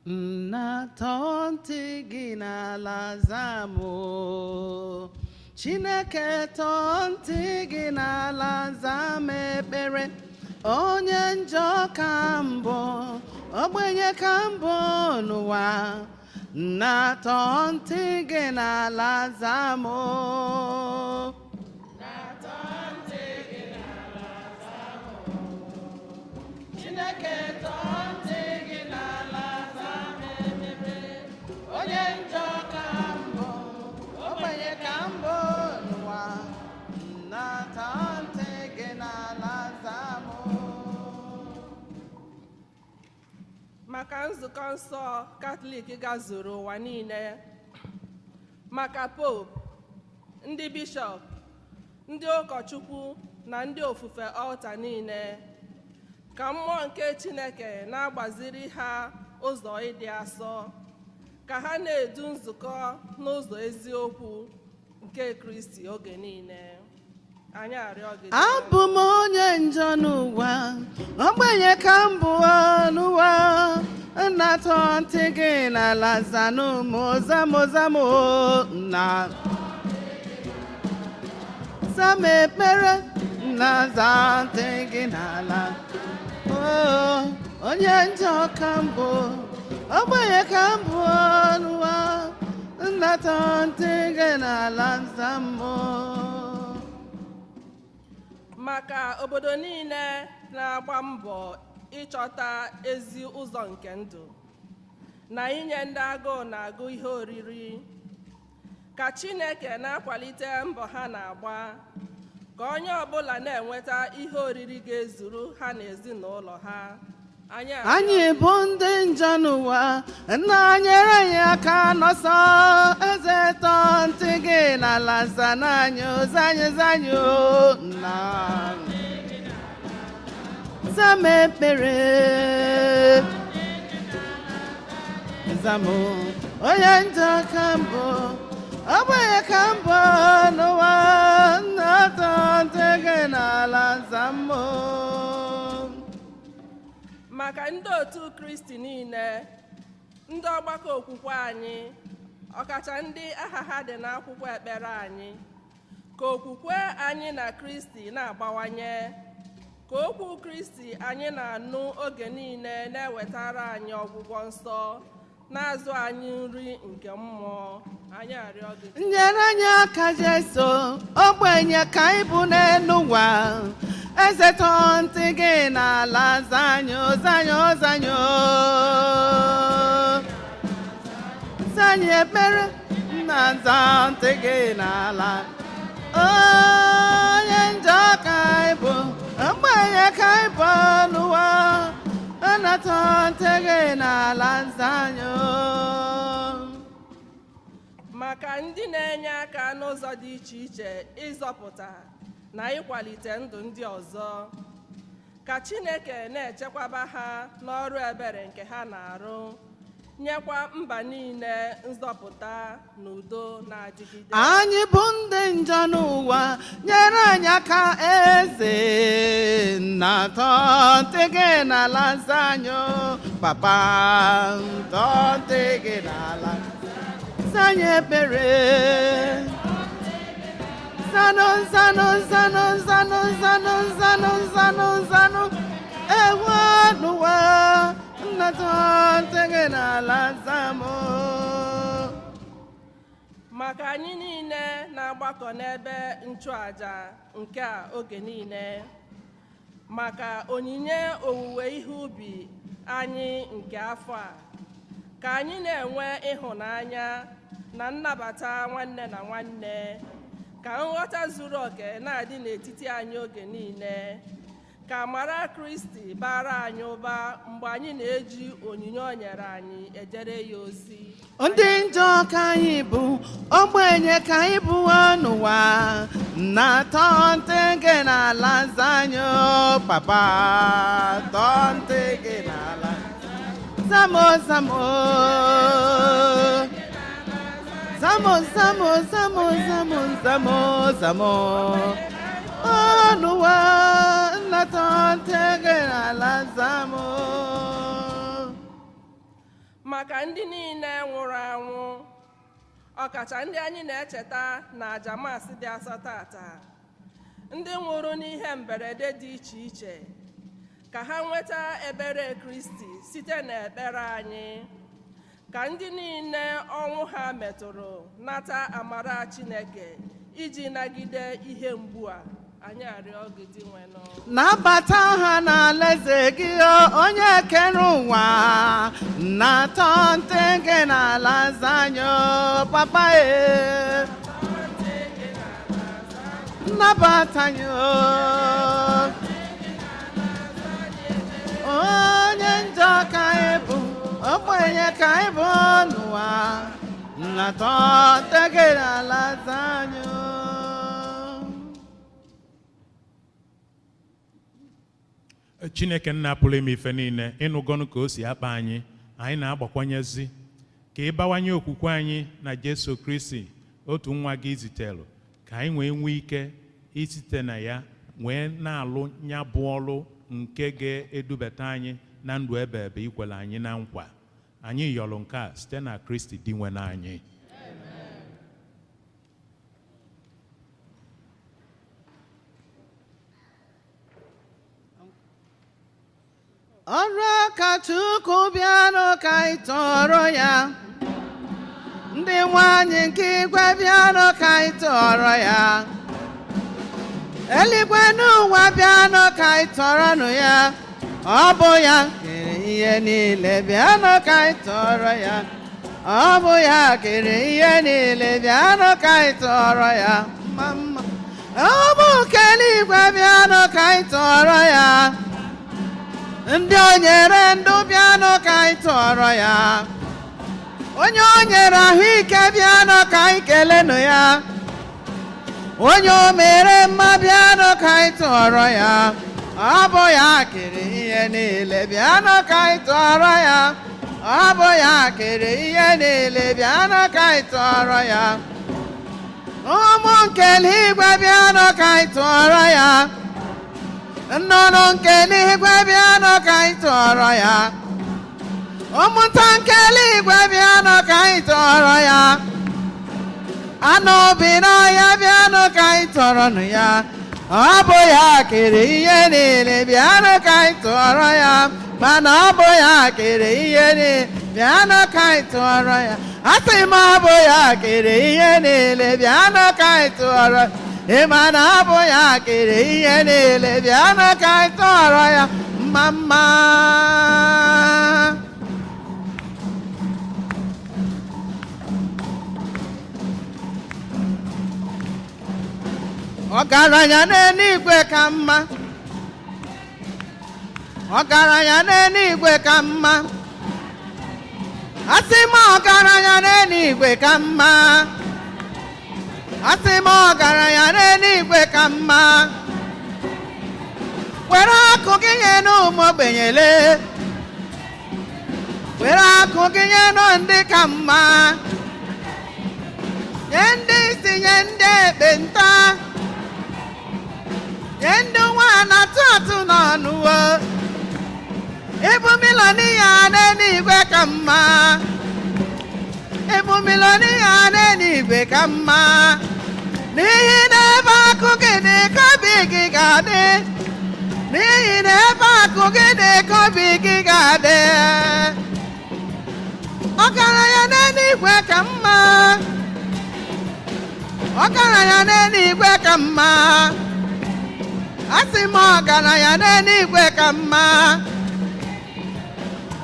Nna tọọ ntị gị n'ala zaa m o. Chineke tọọ ntị gị n'ala zaa m ekpere. Onye njọ ka mbụ, ogbenye ka mbụ n'ụwa. Nna tọọ ntị gị n'ala zaa m o. Chineke tọọ ntị gị n'ala zaa m ekpere. Onye njọ ka mbụ, ogbenye ka mbụ n'ụwa. Nna tọọ ntị gị n'ala zaa m o. Maka nzukọ nsọ Katọlik gazuru ụwa niile, maka popu, ndị bishọp, ndị ụkọchukwu na ndị ofufe ọlta niile, ka mmụọ nke Chineke na-agbaziri ha ụzọ ịdị asọ, ka ha na-edu nzukọ n'ụzọ eziokwu nke Kristi oge niile. Anyị arịọ gị. Abụ m onye njọ n'ụwa, ogbenye ka m bụ n'ụwa. Nna tọọ ntị gị n'ala zanụ m, zamụ zamụ nna. Za m ekpere, nna, za ntị gị n'ala. Oo, onye njọ ka mbụ, ogbenye ka mbụ n'ụwa, nna, tọọ ntị gị n'ala, za m. Maka obodo niile na-agba mbọ ịchọta ezi ụzọ nke ndụ na inye ndị agụụ na-agụ ihe oriri, ka Chineke na-akwalite mbọ ha na-agba, ka onye ọbụla na-enweta ihe oriri ga-ezuru ha na ezinụlọ ha. Anyị arịọ Anyị bụ ndị njọ n'ụwa, nna, nyere anyị aka n'ọsọ. Eze, tọọ ntị gị n'ala, zana anyị o, zanyụ, zanyụ o, nna, za m ekpere, zamụ. Onye njọ ka mbụ, ogbenye ka mbụ n'ụwa, nna, tọọ ntị gị n'ala, zamụ. Maka ndị otu Kristi niile, ndị ọgbakọ okwukwe anyị, ọkacha ndị aha ha dị n'akwụkwọ ekpere anyị, ka okwukwe anyị na Kristi na-agbawanye, ka okwu Kristi anyị na-anụ oge niile na-ewetara anyị ọgwụgwọ nsọ, na-azụ anyị nri nke mmụọ. Anyị arịọ gị. Nyere anyị aka, Jesu, ogbenye ka anyị bụ n'elu ụwa. Eze, tọọ ntị gị n'ala, zanyụ, zanyụ, zanyụ, zanyụ ekpere, nna, za ntị gị n'ala. Onye njọ ka anyị bụ, ogbenye ka anyị bụ n'ụwa, nna, tọọ ntị gị n'ala, zanyụ. Maka ndị na-enye aka n'ụzọ dị iche iche ịzọpụta na ịkwalite ndụ ndị ọzọ, ka Chineke na-echekwaba ha n'ọrụ ebere nke ha na-arụ, nyekwa mba niile nzọpụta na udo na-adịgide. Anyị bụ ndị njọ n'ụwa, nyere anyị aka, eze, nna, tọọ ntị gị n'ala, zanyụ. Papa, tọọ ntị gị n'ala, zanyụ ekpere. Zanụ, zanụ, zanụ, zanụ, zanụ, zanụ, zanụ, zanụ, ewu n'ụwa, nna, tọọ ntị gị n'ala, zamụ. Maka anyị niile na-agbakọ n'ebe nchụaja nke a oge niile, maka onyinye owuwe ihe ubi anyị nke afọ a, ka anyị na-enwe ịhụnanya na nnabata nwanne na nwanne, ka nghọta zuru oke na-adị n'etiti anyị oge niile, ka amara Kristi bara anyị ụba mgbe anyị na-eji onyinye o nyere anyị ejere ya ozi. Ndị njọ ka anyị bụ, ogbenye ka anyị bụ n'ụwa, na tọọ ntị gị n'ala, zanyụ. Papa, tọọ ntị gị n'ala, zamo, zamo, zamo, zamo, zamo, zamo, zamo, zamo n'ụwa, nna, tọọ ntị gị n'ala, zamo. Maka ndị niile nwụrụ anwụ, ọkacha ndị anyị na-echeta na aja Mass dị asọ tata, ndị nwụrụ n'ihe mberede dị iche iche, ka ha nweta ebere Kristi site n'ekpere anyị, ka ndị niile ọnwụ ha metụrụ nata amara Chineke iji nagide ihe mgbu a. Anyị arịọ gị, Dinwenụ. Nabata ha n'alaeze gị, onye kere ụwa, na-atọ ntị gị n'ala, zanyụ. Papa e, nnabata anyị onye njọ ka anyị bụ, ogbenye ka anyị bụ n'ụwa, nnatọ ntị gị n'ala, zanyụ. Chineke nna pụrụ ime ife niile, ịnụgọnụ ka o si akpa anyị, anyị na-agbakwanyezi ka ịbawanye okwukwe anyị na Jesu Kristi, otu nwa gị zitelụ, ka anyị wee nwee ike isite na ya wee na-alụ ya bụ ọlụ nke ga-edubata anyị na ndụ ebe ebe ikwere anyị na nkwa. Anyị yọrọ nke a site na Kristi Dinwenụ anyị. Ọrụ aka Chukwu, bịanụ ka anyị tọrọ ya. Ndị nwanyị nke igwe, bịanụ ka anyị tọrọ ya. Eluigwe n'ụwa, bịanụ ka anyị tọrọnụ ya. Ọ bụ ya kere ihe niile, bịanụ ka anyị tọrọ ya. Ọ bụ ya kere ihe niile, bịanụ ka anyị tọrọ ya. Mma mma. Ọ bụ nke eluigwe, bịanụ ka anyị tọrọ ya. Ndị o nyere ndụ, bịanụ ka anyị tọrọ ya. Onye o nyere ahụike, bịanụ ka anyị kelenụ ya. Onye o mere mma, bịanụ ka anyị tọrọ ya. Ọ bụ ya kere ihe niile, bịanụ ka anyị tọrọ ya. Ọ bụ ya kere ihe niile, bịanụ ka anyị tọrọ ya. Ụmụ nke eluigwe, bịanụ ka anyị tọrọ ya. Nnụnụ nke eluigwe, bịanụ ka anyị tọrọ ya. Ụmụnta nke eluigwe, bịanụ ka anyị tọrọ ya. Anụ bi n'ọhịa, bịanụ ka anyị tọrọnụ ya. Ọ bụ ya kere ihe niile, bịanụ ka anyị tọrọ ya. Mana ọ bụ ya kere ihe niile, bịanụ ka anyị tọrọ ya. Asị m, ọ bụ ya kere ihe niile, bịanụ ka anyị tọrọ. Ị ma na ọ bụ ya kere ihe niile, bịanụ ka anyị tọrọ ya. Mma mma. Ọgaranya n'eluigwe ka mma. Ọgaranya n'eluigwe ka mma. Asị m, ọgaranya n'eluigwe ka mma. Asị m, ọgaranya n'eluigwe ka mma. Were akụ gị nye n'ụmụ ogbenyele. Were akụ gị nye nụ ndị ka mma. Nye ndị isi, nye ndị ekpenta, nye ndị nwa na-atụ atụ n'ọnụwo. Ịbụ millionaire n'eluigwe ka mma. Ịbụ millionaire n'eluigwe ka mma, n'ihi na ebe akụ gị dị ka obi gị ga-adị. N'ihi na ebe akụ gị dị ka obi gị ga-adị. Ọgaranya n'eluigwe ka mma. Ọgaranya n'eluigwe ka mma. Asị m, ọgaranya n'eluigwe ka mma.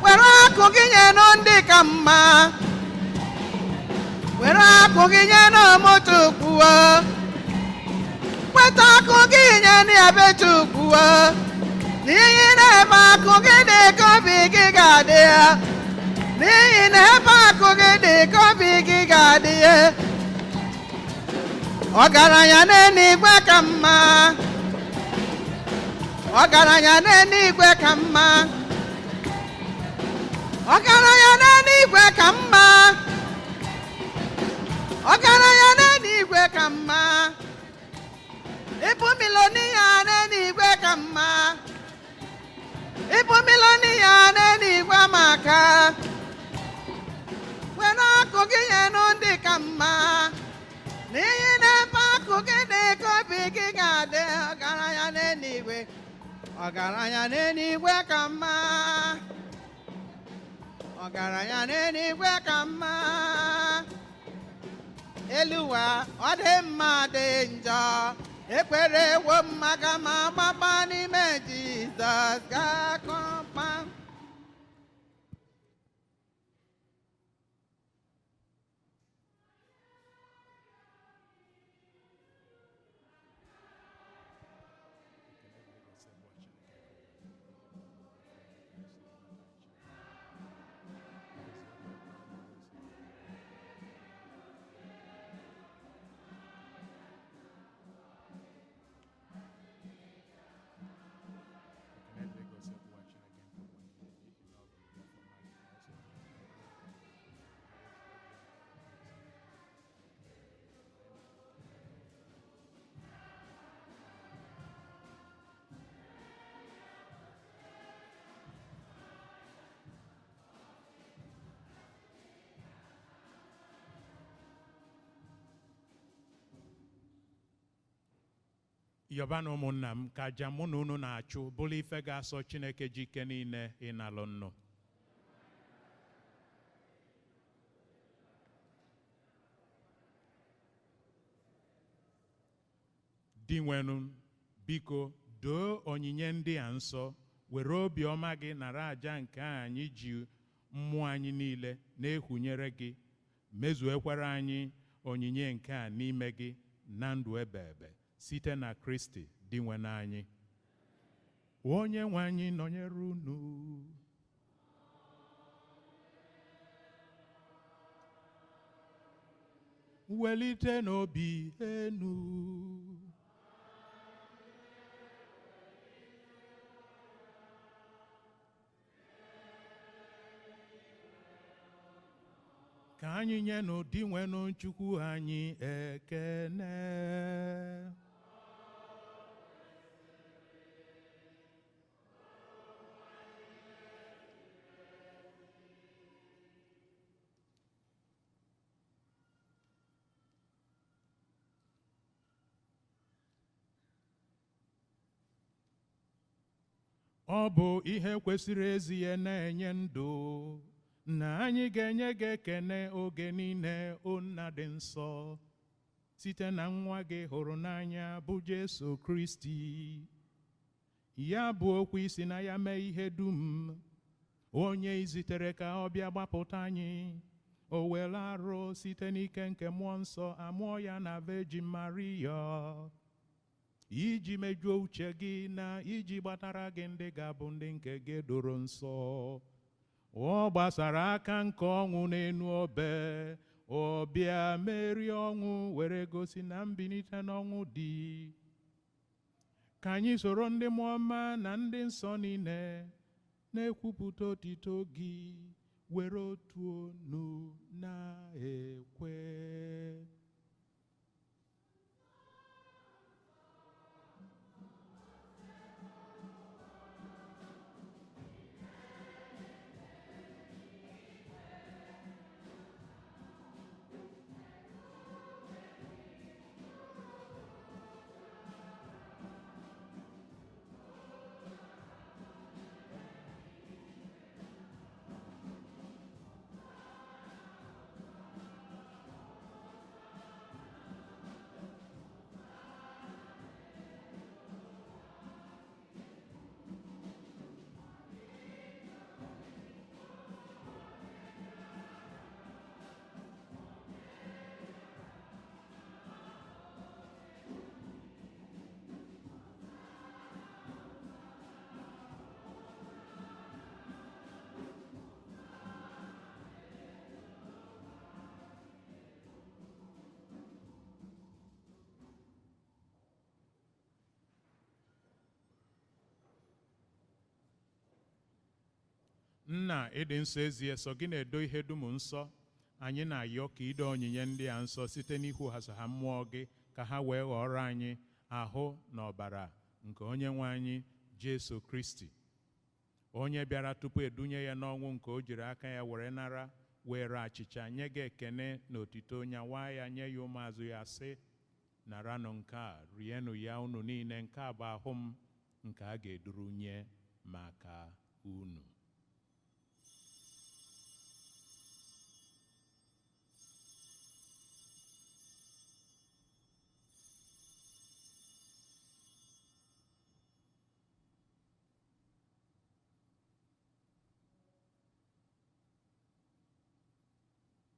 Were akụ gị nye nụ ndị ka mma. Were akụ gị nye n'ụmụ Chukwuo. Weta akụ gị nye n'ebe Chukwuo, n'ihi na ebe akụ gị dị ka obi gị ga-adị ya. N'ihi na ebe akụ gị dị ka obi gị ga-adị ya. Ọgaranya n'eluigwe ka mma. Ọgaranya n'eluigwe ka mma. Ọgaranya n'eluigwe ka mma. Ọgaranya n'eluigwe ka mma. Ịbụ millionaire n'eluigwe ka mma. Ịbụ millionaire n'eluigwe maka were akụ gị nyenụ ndị ka mma, n'ihi na ebe akụ gị dị ka obi gị ga-adị. Ọgaranya n'eluigwe, ọgaranya n'eluigwe ka mma. Ọgaranya n'eluigwe ka mma. Elu ụwa, ọ dị mma, dị njọ. Ekwere ewo mma ka ma gbaba n'ime Jizọs ga-akọpa. Ekene dịrị gị, Osebụwa. Yọbanụ ụmụnna m ka aja mụ na unu na-achụ bụrụ ife ga-asọ Chineke ji ike niile ịnalụ nnụ. Dinwenụ, biko doo onyinye ndị a nsọ, were obiọma gị nara aja nke anyị ji mmụọ anyị niile na-ehunyere gị, mezuekwara anyị onyinye nke a n'ime gị na ndụ ebebe site na Kristi Dinwenụ anyị. Onye nwe anyị nọnyere unu. Welite n'obi enu. Ka anyị nyenụ Dinwenụ Chukwu anyị ekene. Ọ bụ ihe kwesịrị ezi ya na-enye ndụ na anyị ga-enye gị ekene oge niile, o Nna dị nsọ, site na nwa gị hụrụ n'anya bụ Jesu Kristi. Ya bụ okwu isi na ya mee ihe dum, onye izitere ka ọ bịa gbapụta anyị, o were arụ site n'ike nke mmụọ nsọ amụọ ya na Virgin Maria, iji mejuo uche gị na iji gbatara gị ndị ga-abụ ndị nke gị doro nsọ. Ọ gbasara aka nke ọnwụ n'enu obe, ọ bịa merie ọnwụ were gosi na mbilite n'ọnwụ dị. Ka anyị soro ndị mmụọ ọma na ndị nsọ niile na-ekwupụta otito gị, were otu onu na-ekwe. Nna ịdị nsọ ezie sọ gị na-edo ihe dum nsọ, anyị na-ayọ ka ido onyinye ndị a nsọ site n'ihu ha mmụọ gị ka ha wee ghọrọ anyị ahụ na ọbara nke onye nwe anyị Jesu Kristi, onye bịara tupu edunye ya n'ọnwụ nke o jiri aka ya were nara, were achịcha nye gị ekene na otito, nyawa ya nye ya ụmụazụ ya sị, naranụ nke a, rienụ ya unu niile, nke a bụ ahụ m nke a ga-eduru nye maka unu.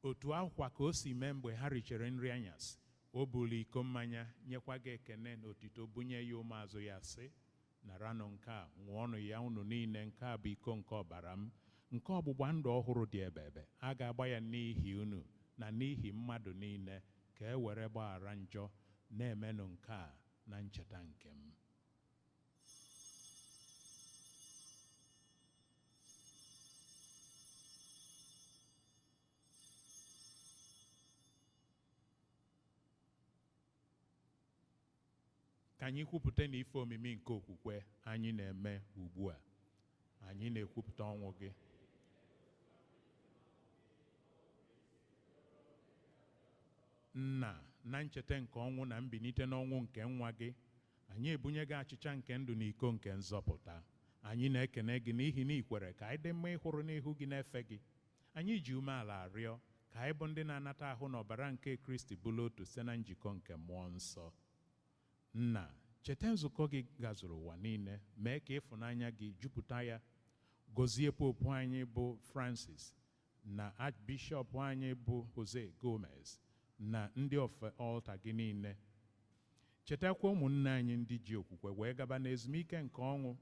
Otu akwa ka o si mee mgbe ha richere nri anyasị, o buru iko mmanya nyekwa gị ekene na otito bunye ya ụmụazụ ya sị, naranụ nke a, ṅụọnụ ya unu niile, nke a bụ iko nke ọbara m, nke ọgbụgba ndụ ọhụrụ dị ebebe, a ga-agba ya n'ihi unu na n'ihi mmadụ niile ka e were gbaghara njọ, na-emenụ nke a na ncheta nke m. Ka anyị kwupụta na ife omimi nke okwukwe anyị na-eme ugbu a. Anyị na-ekwupụta ọnwụ gị. Nna, na ncheta nke ọnwụ na mbilite n'ọnwụ nke nwa gị, Anyị ebunye gị achịcha nke ndụ na iko nke nzọpụta. Anyị na-ekene gị n'ihi na ị kwere ka anyị dị mma ịhụrụ n'ihu gị na-efe gị. Anyị ji umeala arịọ ka anyị bụ ndị na-anata ahụ na ọbara nke Kristi bụrụ otu site na njikọ nke mmụọ nsọ. Nna, cheta nzukọ gị gazuru ụwa niile, mee ka ịfụnanya gị jupụta ya. Gọzie popu anyị bụ Francis na Archbishop anyị bụ Jose Gomez na ndị ofe ọlta gị niile. Chetakwa ụmụnne anyị ndị ji okwukwe wee gaba n'ezumike nke ọnwụ.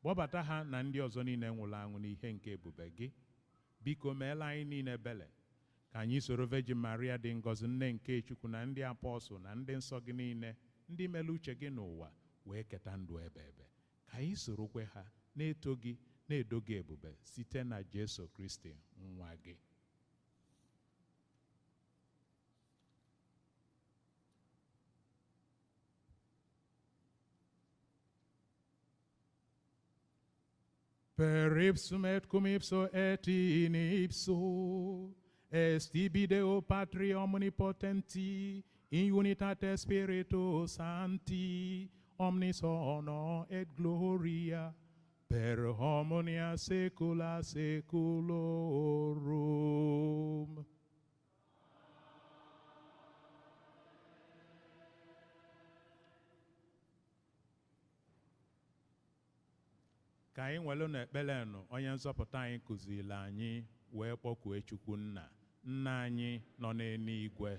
Kpọbata ha na ndị ọzọ niile nwụrụ anwụ n'ihe nke ebube gị. Biko meela anyị niile ebele ka anyị soro Virgin Maria dị ngọzi, nne nke Chukwu, na ndị apọstụl na ndị nsọ gị niile, ndị mere uche gị n'ụwa wee keta ndụ ebe ebe. Ka anyị sorokwe ha na-eto gị, na-edo gị ebube site na Jesu Kristi nwa gị. Per ipsum et cum ipso et in ipso est ibi Deo Patri omnipotenti in unitate Spiritus Sancti omnis honor et gloria per omnia saecula saeculorum. Ka anyị nwere n'ekpere nụ onye nzọpụta anyị kụziri anyị wee kpọkue Chukwu nna, nna anyị nọ n'eluigwe.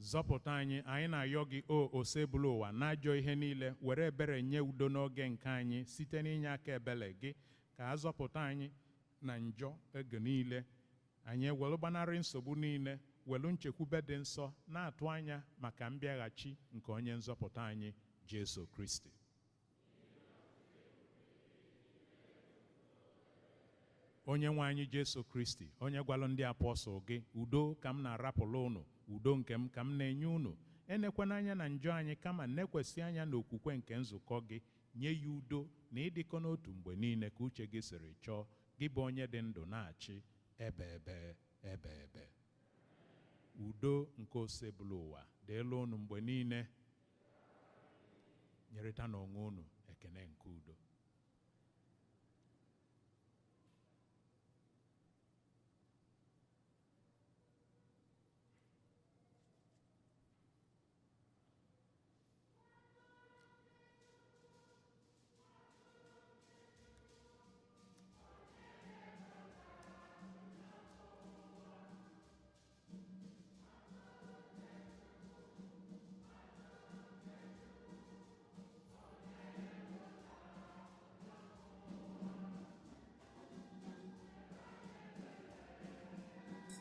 Zọpụta anyị, anyị na-ayọ gị o osebụlụ ụwa n'ajọ ihe niile, were ebere nye udo n'oge nke anyị site n'inye aka ebele gị, ka a zọpụta anyị na njọ ego niile. Anyị ewelu gbanarị nsogbu niile, welu nchekwube dị nsọ na-atụ anya maka mbịaghachi nke onye nzọpụta anyị Jesu Kristi. Onye nwe anyị Jesu Kristi, onye gwalụ ndị apọstụl gị, udo ka m na-arapụrụ unu, udo nke m ka m na-enye unu. Enekwana anya na njọ anyị, kama nekwesị anya n'okwukwe nke nzukọ gị, nye ya udo na ịdịkọ n'otu mgbe niile ka uche gị siri chọọ, gị bụ onye dị ndụ na-achị ebe ebe ebe ebe. Udo nke osebụlụ ụwa dịịla unu mgbe niile. Nyerịta n'onwe unu ekene nke udo.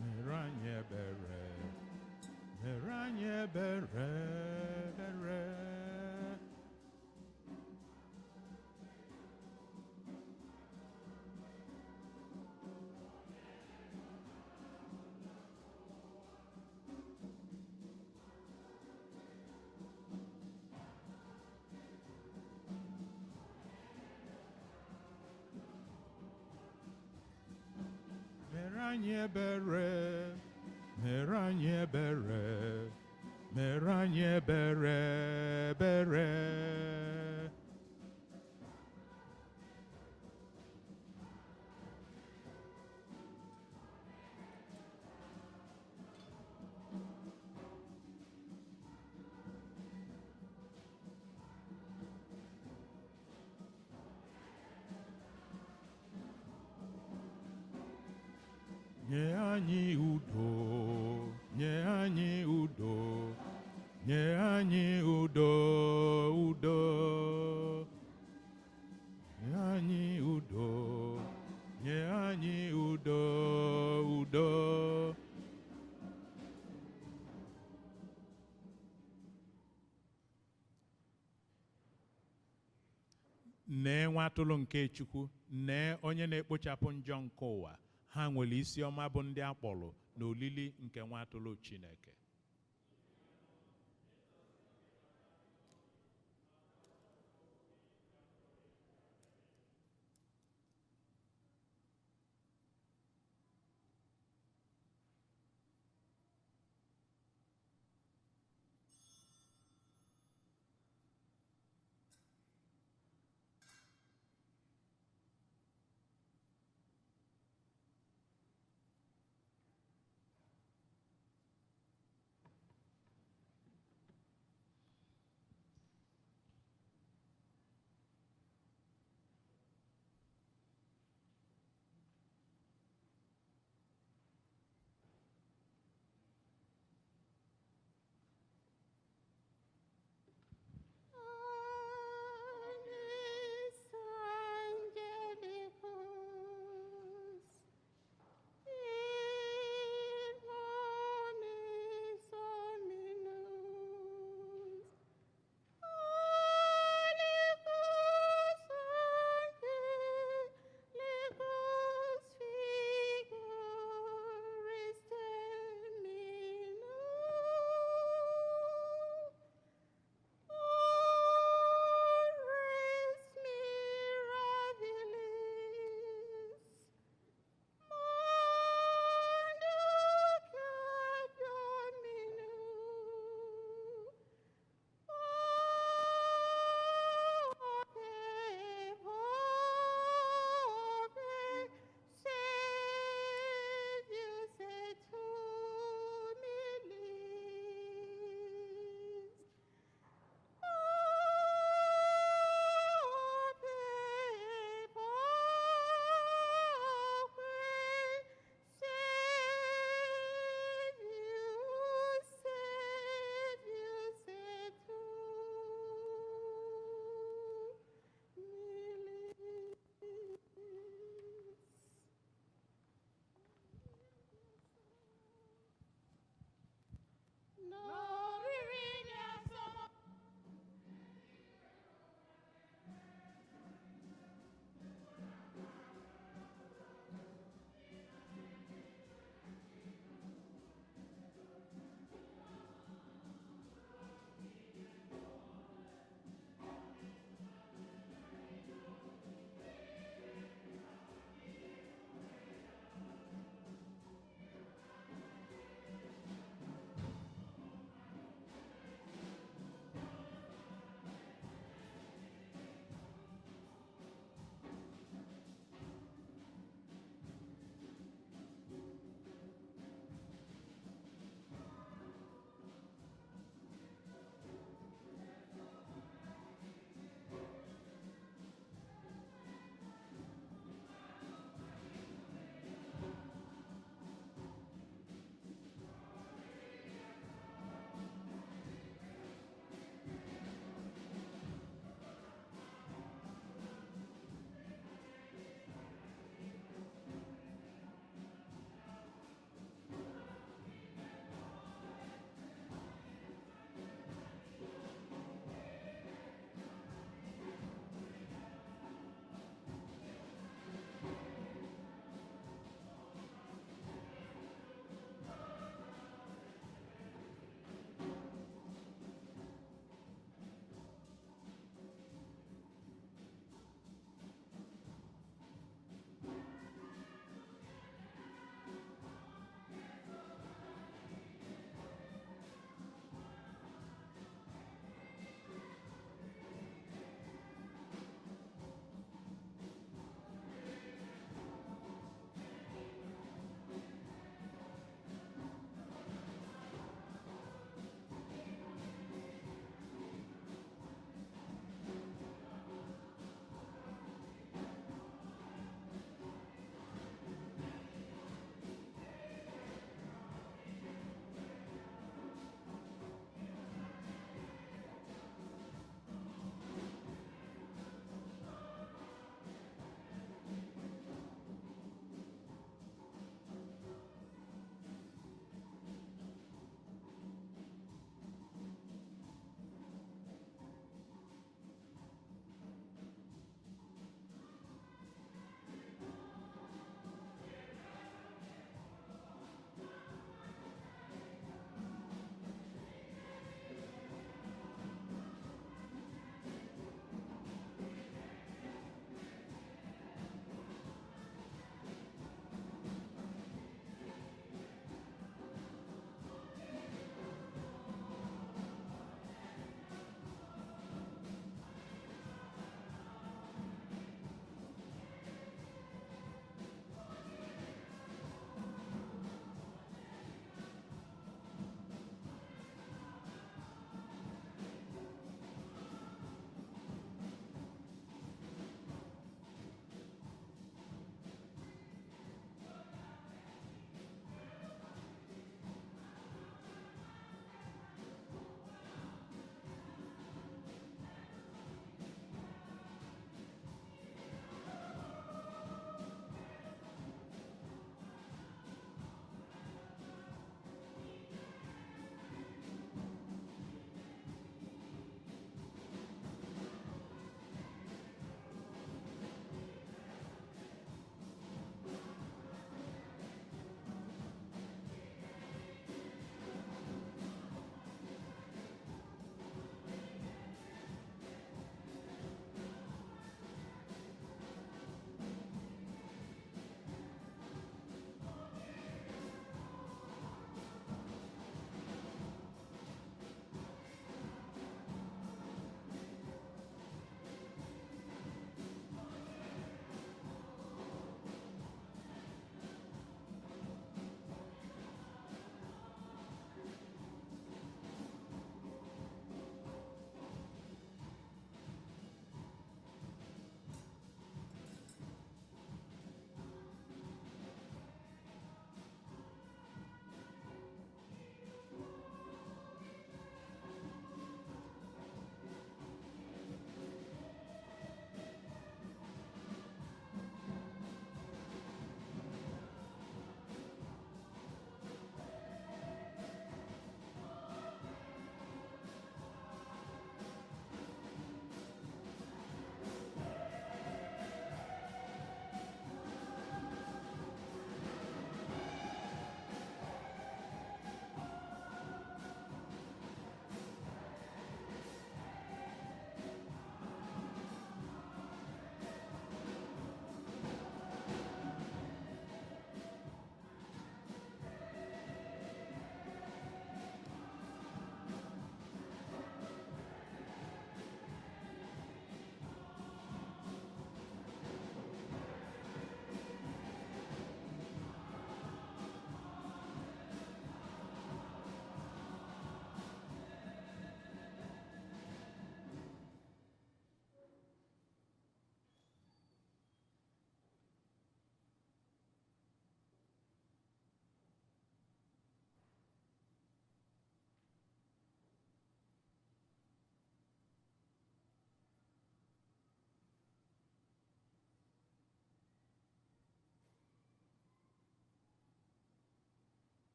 Mere anyị ebere, mere anyị ebere, ebere. Mere anyị ebere, mere anyị ebere, mere anyị ebere, ebere. Nye anyị udo, nye anyị udo, nye anyị udo, udo. Nye anyị udo, nye anyị udo, udo. Nee nwa atụrụ nke Chukwu, nee onye na-ekpochapụ njọ nke ụwa. Ha nwere isi ọma bụ ndị akpọrọ N'olili nke nwa atụrụ Chineke.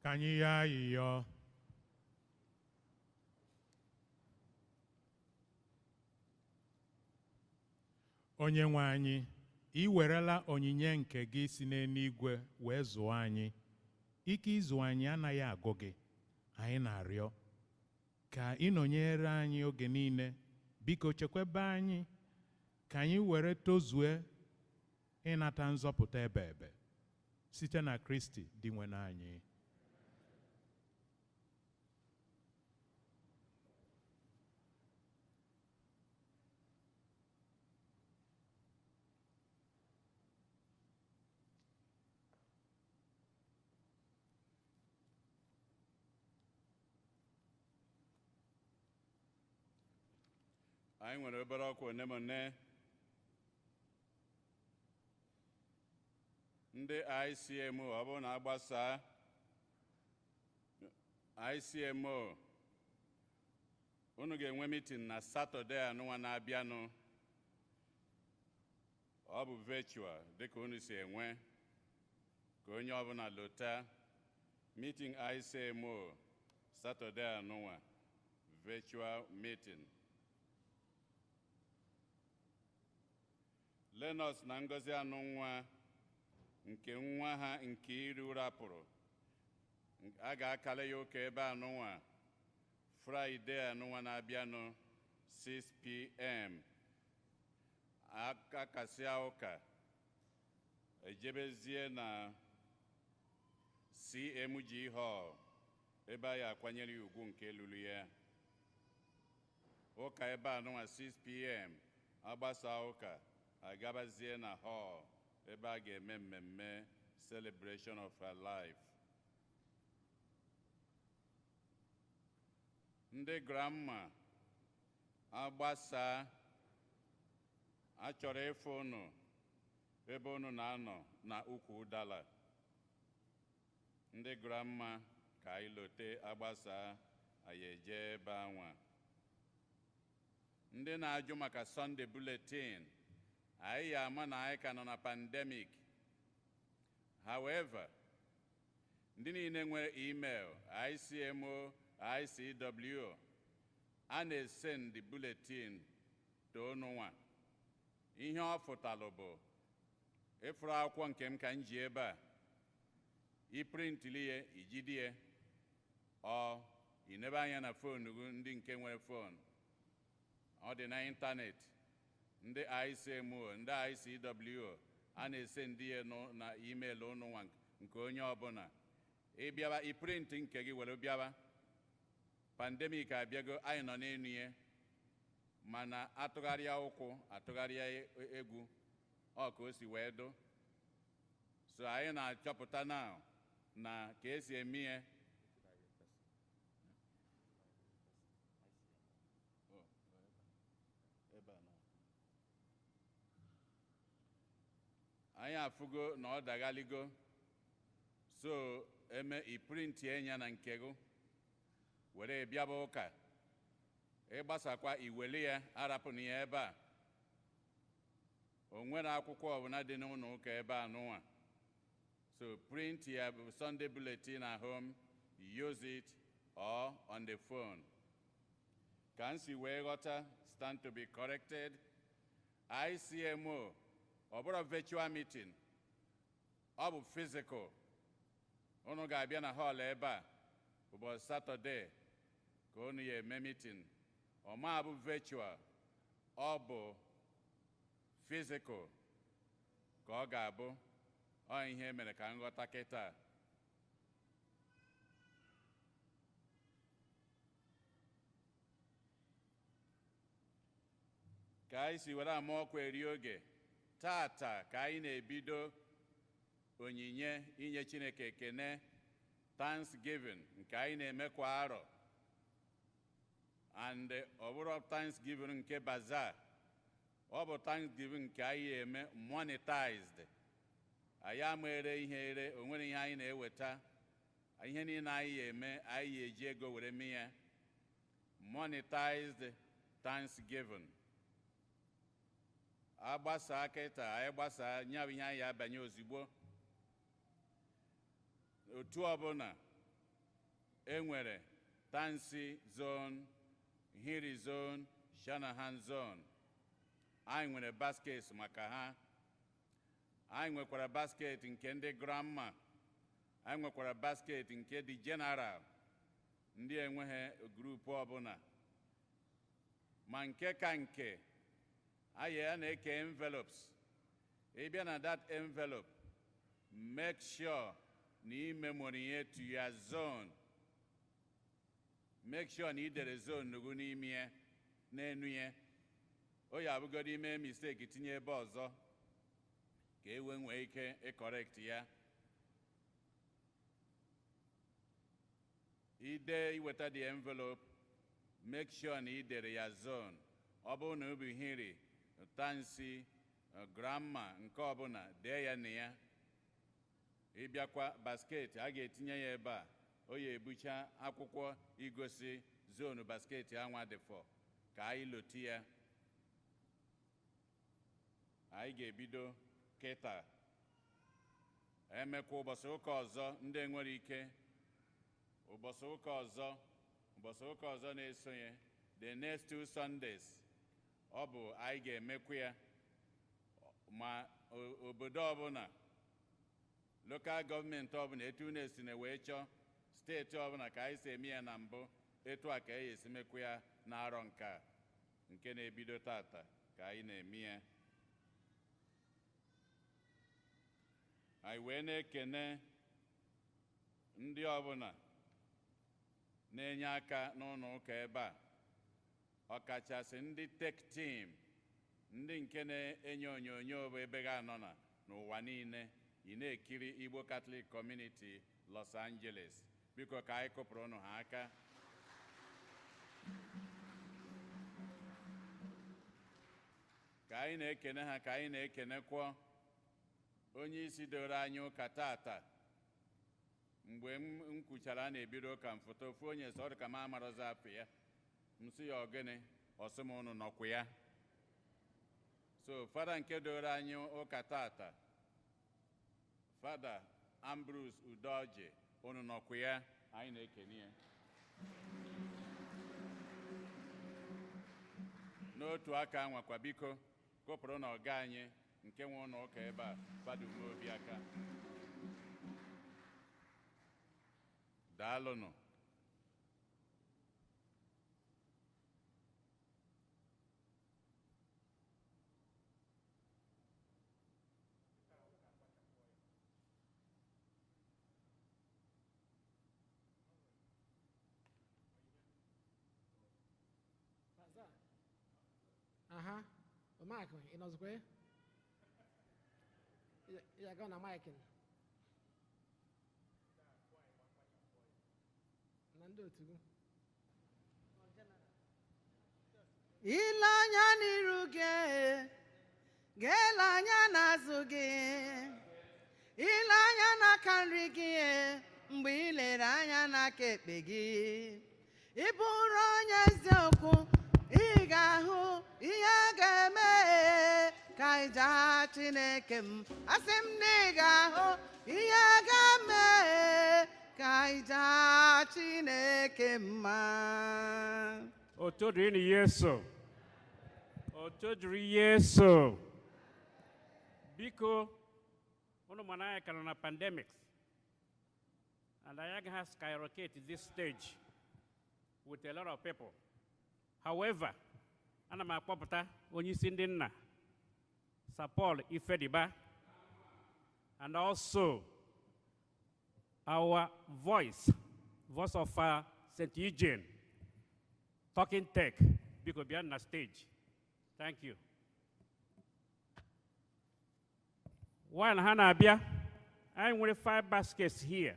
Ka anyị yọọ ayịyọ. Onye nwe anyị, ị werela onyinye nke gị si n'eluigwe wee zụọ anyị. Ike ịzụ anyị anaghị agụ gị. Anyị na-arịọ ka ị nọnyere anyị oge niile. Biko chekwaba anyị ka anyị were tozue ịnata nzọpụta ebe ebe site na Kristi Dinwenụ anyị. Anyị nwere obere ọkwa one ma one. Ndị ICMO, ọ bụrụ na agbasaa ICMO, unu ga-enwe meeting na Satọde anụnwa na-abịanụ. Ọ bụ virtual dịka unu si enwe, ka onye ọbụla lota meeting ICMO Satọde anụnwa, virtual meeting. Lenọs na Ngozi Anụnwa nke nwa ha nke iru rapụrụ, a ga-akala ya ụka ebe anụnwa Fraịde anụnwa na-abịanụ 6 p.m. Akasịa ụka, ejebezie na CMG Hall ebe a ya akwanyere ya ugwu nke lụrụ ya. Ụka ebe anụnwa 6 p.m., agbasa ụka, agabazie na hall ebe a ga-eme mmemme celebration of her life. Ndị grandma agbasa, achọrọ ịfụ unu ebe unu na-anọ na ukwu ụdala. Ndị grandma, ka anyị lote, agbasa, anyị eje ebe anwa. Ndị na-ajụ maka Sunday bulletin, anyị ya ama na anyị ka nọ na pandemic. However, ndị niile nwere email ICMO, ICW, a na-esend bulletin toonụnwa. Ihe ọ fụtalụ bụ ịfụrụ akwụkwọ nke m ka m ji ebe a, iprintili ya, ijide ya, ọ inebe anya na phone gị. Ndị nke nwere phone, ọ dị na ịntanetị. Ndị ICMO, ndị ICW, a na-ese ndị ya na email ụnụnwa nke onye ọbụla. Ịbịaba, iprint nke gị were bịaba. Pandemic abịago, anyị nọ n'elu ya, mana atụgharịa ụkwụ, atụgharịa egwu, ọ ka o si wee dụ. So anyị na-achọpụta na ka esi eme ya. Oh, ebe a na. Anyị afụgo na ọ daghaligo. So eme iprintie ya na nke gị were bịaba ụka, ịgbasakwa iweli ya, arapụna ya ebe a. O nwere akwụkwọ ọbụla dị n'ụlọ ụka ebe a nụnwa. So print ya Sunday bulletin at home, use it or on the phone. Ka m si wee ghọta, stand to be corrected, ICMO ọ bụrụ virtual meeting, ọ bụ physical. Unu ga-abịa na hall ebe a ụbọchị Satọde ka unu ya eme meeting. Ọ ma bụ virtual, ọ bụ physical ka ọ ga-abụ. Ọ ihe mere ka nghọta kịta. Ka anyị si were ama ọkwa eri oge tata, ka anyị na-ebido onyinye inye Chineke ekene, Thanksgiving nke anyị na-eme kwa arọ. And ọ bụrụ Thanksgiving nke bazaar, ọ bụ Thanksgiving nke anyị eme monetized. Anyị ama ere ihe ere, o nwere ihe anyị na-eweta. Ihe niile anyị eme, anyị eji ego were mee ya, monetized Thanksgiving. Agbasa kịta, anyị gbasaa nya bụ ihe anyị abanye ozugbo. Otu ọbụla Enwere Tansi Zone, Hiri Zone, Shanahan Zone. Anyị nwere baskets maka ha. Anyị nwekwara basket nke ndị grandma. Anyị nwekwara basket nke dị general, ndị enweghị group ọbụla. Ma nke ka nke, anyị a na-eke envelopes. Ị bịa na that envelope, make sure na ị memori ihe to your zone. Make sure na ị dere zone gị n'ime ya, n'enu ya. O ya abụgodo ime mistake tinye ebe ọzọ, ka e wee nwee ike ịcorrect ya. Ide iweta the envelope, make sure na ị dere ya zone. Ọ bụrụ na ọ bụ Hiri, Tansi, grandma, nke ọbụla, dee ya na ya. Ịbịakwa basket, a ga-etinye ya ebe a. O ya ebucha akwụkwọ igosi zone basket anwa dị for ka anyị loti ya. Anyị ga-ebido kịta. Emekwa ụbọchị ụka ọzọ, ndị nwere ike ụbọchị ụka ọzọ, ụbọchị ụka ọzọ na-esonye, the next two Sundays, ọ bụ anyị ga-emekwa ya. Ma obodo ọbụla, local government ọbụla, etu unu esi na wee chọọ, steeti ọbụla, ka anyị si eme ya na mbụ, etu a ka anyị esi mekwa ya n'arọ nke a nke na-ebido tata ka anyị na-eme ya. Anyị wee na-ekene ndị ọbụla na-enye aka n'ụlọ ụka ebe a, ọkachasị ndị tech team, ndị nke na-enye onyonyo bụ ebe ga-anọ na n'ụwa niile ị na-ekiri Igbo Catholic Community Los Angeles. Biko, ka anyị kụpụrụ ụnụ ha aka. Ka anyị na-ekene ha, ka anyị na-ekenekwa onye isi doro anyị ụka tata. Mgbe m kwuchara a na-ebido ụka, mfoto ofu onye sọ, ọ dị ka m amarọzi afọ ya. M sị ya, "Ọgịnị?" Ọsị m, "Ụnụ nọkwa ya." So fada nke doro anyị ụka tata, Fada Ambrose Udoji, unu nọkwa ya. Anyị na-ekene ya. N'otu aka nwakwa, biko kụpụrụ na ọga anyị nke nwe ụlọ ụka ebe a, Fada Umeobi, aka. Daalụnụ. Aha, Mark, ị nọzikwa ya? Ị aga na mic na ndị otu gị. Ile anya n'iru gị, ga-ele anya n'azụ gị, ile anya n'aka nri gị, mgbe ị lere anya n'aka ekpe gị, ị bụrụ onye eziokwu, ị ga-ahụ ihe ga-eme ka ịja Chineke m. Asị m na ị ga-ahụ ihe ga-eme ka ịja Chineke mma. Oto dịrị Yesu. Oto dịrị Yesu. Biko, unu mana anyị ka nọ na pandemics. And anyị agaghị skyrocket this stage with a lot of people. However, ana m akpọpụta onye isi ndị nna, Sir Paul Ifediba, and also our voice, voice of St. Eugene, Talking Tech. Biko bịa na stage. Thank you. While ha na-abịa, anyị nwere five baskets here.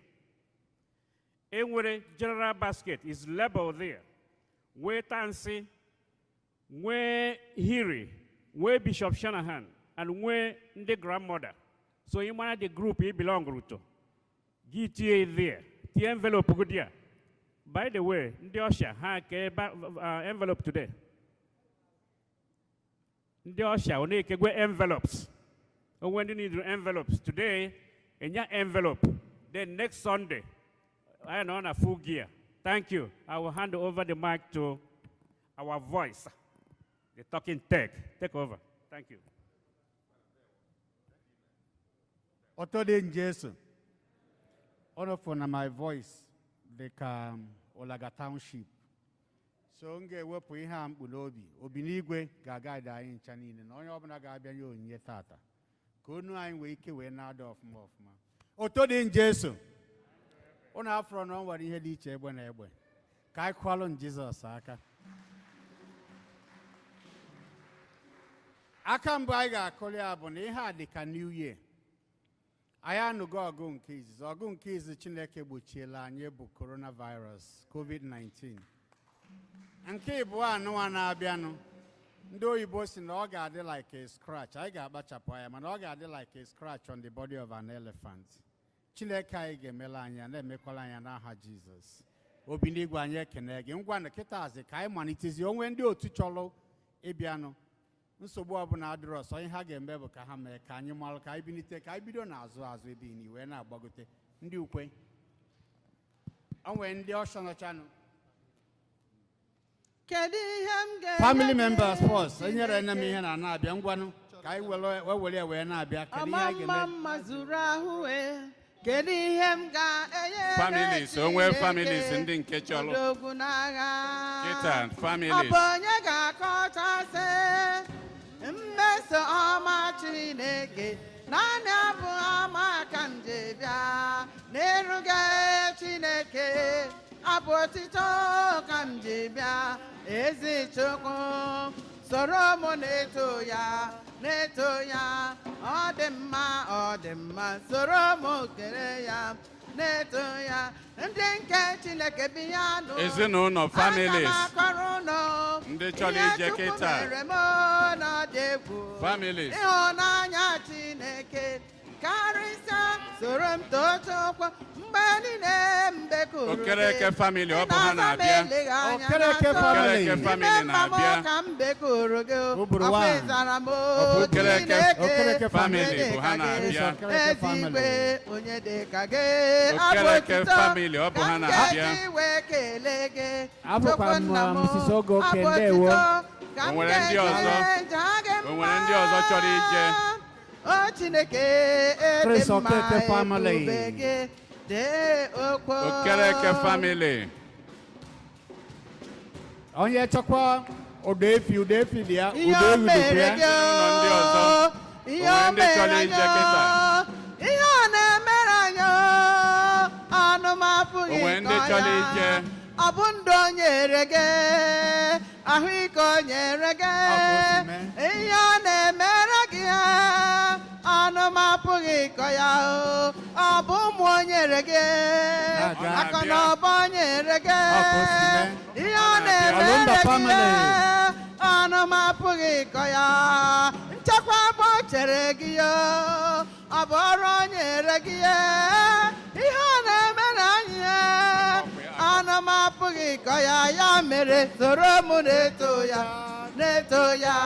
E nwere general basket is labeled there. Nwee Tansi, nwee Hiri, nwee Bishop Shanahan, and nwee ndị grandmother. So ị mara the group ị belong to. Gị tie there. Tie envelope gị there. By the way, ndị usher ha ke envelope today. Ndị usher ọ na-ekegwe envelopes. Onwe ndị need envelopes today, enya envelope. Then next Sunday, anyị nọ na full gear. Thank you. I will hand over the mic to our voice, the talking tech. Take over. Thank you. Otito dị Jesu. Unu fụ na my voice dị ka Olaga Township. So m ga-ewepụ ihe a mkpu n'obi. Obi n'igwe ga-agaide anyị ncha niile na onye ọbụla ga-abịa nye onyinye tata. Ka onu anyị nwee ike wee na-ada ọfụma ọfụma. Otito dị Jesu. Unu afọrọ na ọ nwere ihe dị iche egbe na egbe. Ka anyị kwalụ Jizọs aka. Aka mbụ anyị ga-akụli ya bụ na ihe a dị ka New Year. Anyị anụgo ọgụ nke izizi. Ọgụ nke izizi Chineke gbochiela anyị bụ coronavirus, COVID-19. Nke ịbụọ anụnwa na-abịanụ, ndị oyibo si na ọ ga-adị like a scratch. Anyị ga-akpachapụ anya, mana ọ ga-adị like a scratch on the body of an elephant. Chineke anyị ga-emela anyị ya, na-emekwala anyị n'aha Jizọs. Obi n'igwe, anyị ekene gị. Ngwa na kịtazi ka anyị malitezi onwe ndị otu chọrọ ịbịanụ. Nsogbu ọbụla adịrọ. Ọsọ ihe ha ga-eme bụ ka ha mee ka anyị malụ, ka anyị bilite, ka anyị bido n'azụ azụ ebe ini wee na-agbagote ndị ukwe. O nwee ndị ọsọ nọchanụ. Kedu ihe m ga-enye Family gị, members first. Enyere nne m Chineke? ihe na na-abịa. Ngwanụ, ka anyị were ya wee na-abịa. Kedu ihe Ọma anyị mma ga-eme? mma zuru ahụ e. Kedu ihe m ga-enye? Families, onwe families ndị nke chọrọ. Odogwu n'agha. Kịta, Ọ families. bụ onye ga-akọchasị mmeso ọma Chineke? Naanị abụ ọma ka m ji bịa n'erughị Chineke. Abụ otito ka m ji bịa, ezi Chukwu. Soro m na-eto ya, na-eto ya. Ọ dị mma, ọ dị mma. Soro m kere ya, na-eto ya. Ndị nke Chineke bi ya nụ. Ezinụlọ, families. Aga m akọrọ unu Ndị chọrọ ihe ije Chukwu kịta. mere m na ọ dị egwu. Families. Ịhụnanya Chineke karịsịa. Soro m too Chukwu mgbe niile m bekuru gị. Okereke family, ọ bụ ha Ị na-aza m na-abịa. eleghị anya Okereke n'azụ. family. Okereke family Ime mkpa m na-abịa. ka m bekuru gị. Uburu Ọkwa one. ịzara m. Okereke Chineke, Okereke family onye bụ ha dị ka gị? na-abịa. Okereke family. Ezigwe onye dị ka gị? Abụ Okereke otito family, ọ bụ ha ka m na-abịa. ga-eji wee kelee gị. Abụkwa m, Chukwu nna m, Mrs. Oge Oke, abụ ndewo. otito ka O m nwere ndị ga-eji ọzọ? wee jaa gị O nwere ndị ọzọ chọrọ ije? O Chineke, ịdị Chris mma, Okeke family. ebube gị dị okwu. Okereke family. Onye chọkwa ụdọ efi, ụdọ efi dị ya. Ihe Ụdọ o ewi dịkwa mere ya. gị, Ezinụlọ ndị ọzọ. ihe O o nwere ndị chọrọ mere ije anyị, kịta? ihe ọ na-emere anyị, ọnụ m apụghị O nwere ndị ịkọ chọrọ ya. ije? Ọ bụ ndụ o nyere gị, ahụike o nyere gị, Ọ ka o si mee. ihe ọ na-emere gị, ọnụ m apụghị ịkọ ya o. Ọ bụ ụmụ o nyere gị, Na-aga. akụ na ụba o nyere gị, Ọ ka o si mee. ihe ọ na-emere Ọlụmba gị, family. ọnụ m apụghị ịkọ ya. Nchekwa bụ o chere gị ya, ọ bụ ọrụ o nyere gị ya, ihe ọ na-emere anyị ya, ọnụ m apụghị ịkọ ya. Ya mere soro m na-eto ya, na-eto ya.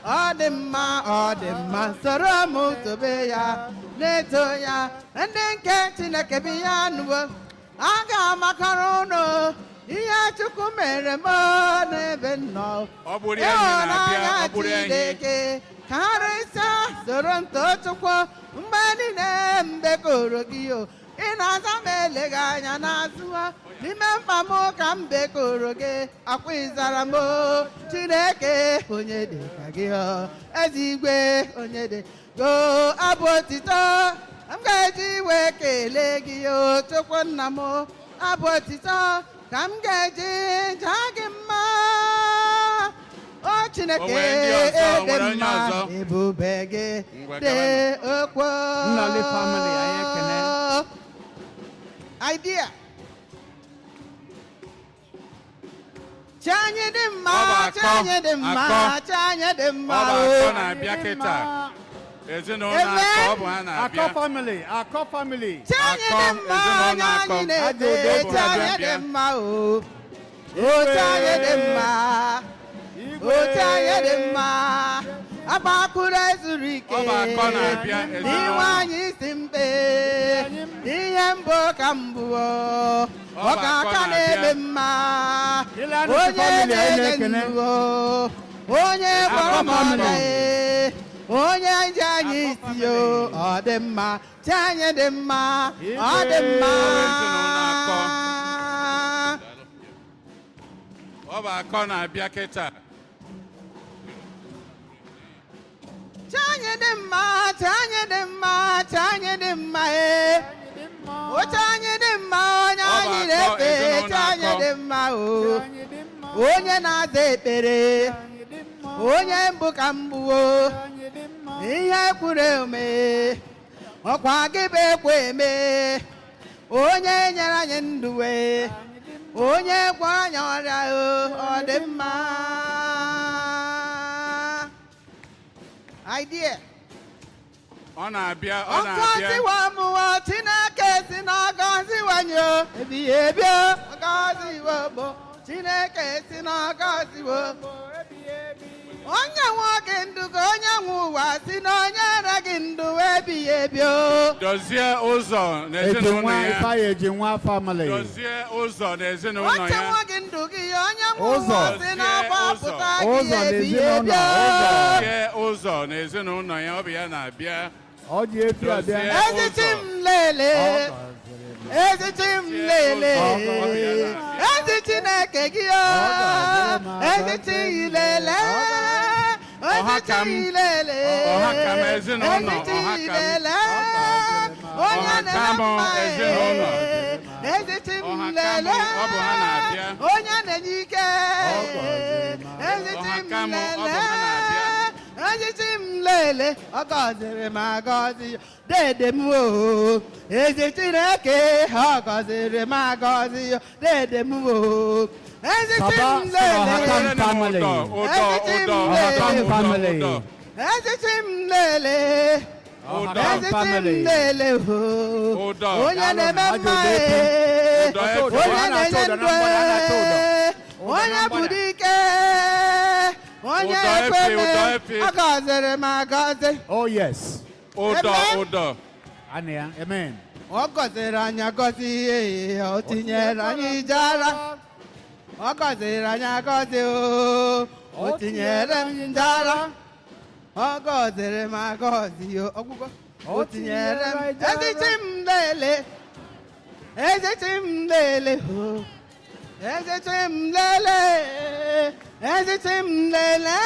Ọ dị mma, ọ dị mma. Soro m tobe ya, na-eto ya. Ndị nke Chineke bi ya nụwo. Aga m akọrọ unu ihe Chukwu mere m n'ebe m nọ. Ọ bụrụ enyi na-abịa, ọ bụrụ enyi. Chineke karịsịa. Soro m too Chukwu mgbe niile m bekoro gị o. Ị na-aza m eleghị anya n'azụ ha. N'ime mkpa m ka m bekoro gị, akwa ịzara m o. Chineke, onye dị ka gị o? Eze igwe, onye dị go? Abụ otito m ga-eji wee kelee gị o. Chukwu nna m, abụ otito ka m ga-eji jaa gị mma. O Chineke, O nwere ndị ọzọ? O ịdị nwere onye mma, ọzọ? ebube gị Ngwa, dị gawanụ. okwu. Nnọli family, anyị ekene. Idea. Chi anyị dị mma, Ọ bụ chi akọ, anyị dị mma, akọ. chi anyị dị mma. Ọ bụ akọ o. na-abịa kịta. Ezinụlọ Amen. akọ, ọ bụ ha Akọ na-abịa. family, akọ family. Chi anyị Akọ, dị mma, ezinụlọ onye akọ. anyị Ajọ na-efe, udo bụ chi anyị na-abịa. dị mma o. O chi anyị dị mma. Igwe. O chi anyị dị mma. Agbakụrụ ezuru ike. Ọ bụ akọ na-abịa ezinụlọ. Iwe anyị si mbe. Ihe mbụ ka mbụ o. Ọ bụ Ọka akọ aka na-abịa. na-eme mma. Ilanụ Onye family anyị na-enye na-ekene. ndụ o. Onye gwọrọ m Akọ ọrịa family. e. Onye ji anyị isi o. Ọ dị mma. Chi anyị dị mma. Ọ dị mma. Ọ bụ ezinụlọ akọ. Ọ bụ akọ na-abịa kịta. Chi anyị dị mma, chi anyị dị mma, chi anyị dị mma ee. Oche anyị dị mma, onye Ọ bụ anyị akọ, na-efe, ezinụlọ chi anyị akọ. dị mma o. Onye na-aza ekpere, onye mbụ ka mbụ o. Ihe kwuru eme, ọkwa gị bụ ekwe eme. Onye nyere anyị ndụ wee, onye gwọrọ anyị ọrịa o, ọ dị mma. Idea. Ọ na-abịa, ọ na-abịa. Ọgọziwa mụwa Chineke si na ọgọziwanye o, ebighị ebi o, ọgọziwo bụ Chineke si na ọgọziwo. Onye nwe gị ndụ ka onye nwe ụwa si na onye re gị ndụ ebighị ebi o. Dozie ụzọ Eji n'ezinụlọ nwa ya. Ifeanyị eji nwa family. Dozie ụzọ n'ezinụlọ Oche ya. nwe gị ndụ gị onye nwe Ụzọ. ụwa si na ọgbapụta gị Ụzọ ebighị ebi n'ezinụlọ, o. ụzọ. Dozie ụzọ n'ezinụlọ ya, ọ bụ ya na-abịa. Ọ ji efi abịa. Dozie Ezichi ụzọ. m lele. Ezi chi m lele, ezi Chineke gị o, ezi chi lele, ezi chi lele, Ọha ka m ezinụlọ, ezi chi ọha ka m. lele, onye Ọha ka na-eme m mma ezinụlọ. e, ezi chi m Ọha ka m, lele, ọ bụ ha na-abịa. onye na-enye ike, ezi chi Ọha m ka m, ọ bụ lele. ha na-abịa. Ezi m lele, ọ gọziri m agọzi, dede m o. Ezi Chineke, ọ gọziri m agọzi, dede m o. Ezi chi Baba m sị na ọha lele, ka m family. Ụdọ, ụdọ, Ezi chi m ụdọ, lele. ụdọ, ụdọ, Family. ụdọ. ezi chi m lele, Ụdọ. ezi chi m Family. lele o. Ụdọ. Onye na-eme Ajọ mma ụdọ e, Ụdọ efu. onye A na-achọ na-enye ụdọ ndụ na mgbada, a na-achọ ụdọ. e, Ụdọ onye na bụ mgbada. dike, onye Ụdọ efi, ekwe ụdọ me, efi. ọ gọziri m agọzi. Oh yes. Ụdọ, Amen. ụdọ. Ana ya. Amen. Ọ gọziri anyị agọzi, o tinyere anyị jara. Ọ gọziri anyị agọzi o, o tinyere m jara. Ọ gọziri m agọzi o, ọgwụgwọ. O tinyere m ezichi m lele, ezichi m lele o, ezichi m lele, ezichi m lele,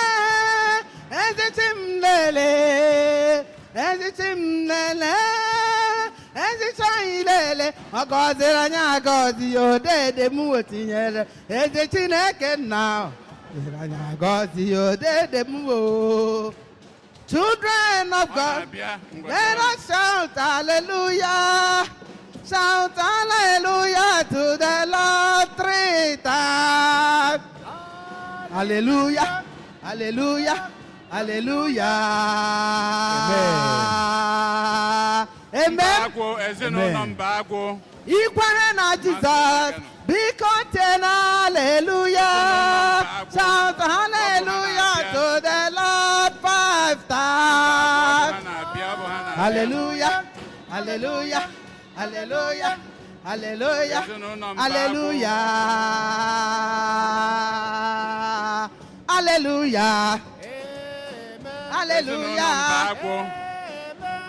ezichi m lele, ezichi m lele, ezichi anyị lele. Ọ gọziri anyị agọzi o, dede m o tinyere ezi Chineke nna. Ọ gọziri anyị agọzi o, dede m o. Children of Ọ God, na-abịa. Ngwa. let us shout hallelujah. Shout hallelujah to the Lord three times. Hallelujah, hallelujah, hallelujah. Amen. Agwụ, ezinụlọ Amen. mba agwụ. Ikwere na Jizọs, biko tie na hallelujah. Shout hallelujah to the Lord five Ọ bụ times. ha na-abịa, ọ bụ ha na-abịa. Hallelujah, hallelujah, hallelujah, hallelujah, Ezinụlọ mba hallelujah, hallelujah, Ezinụlọ mba hallelujah, agwụ.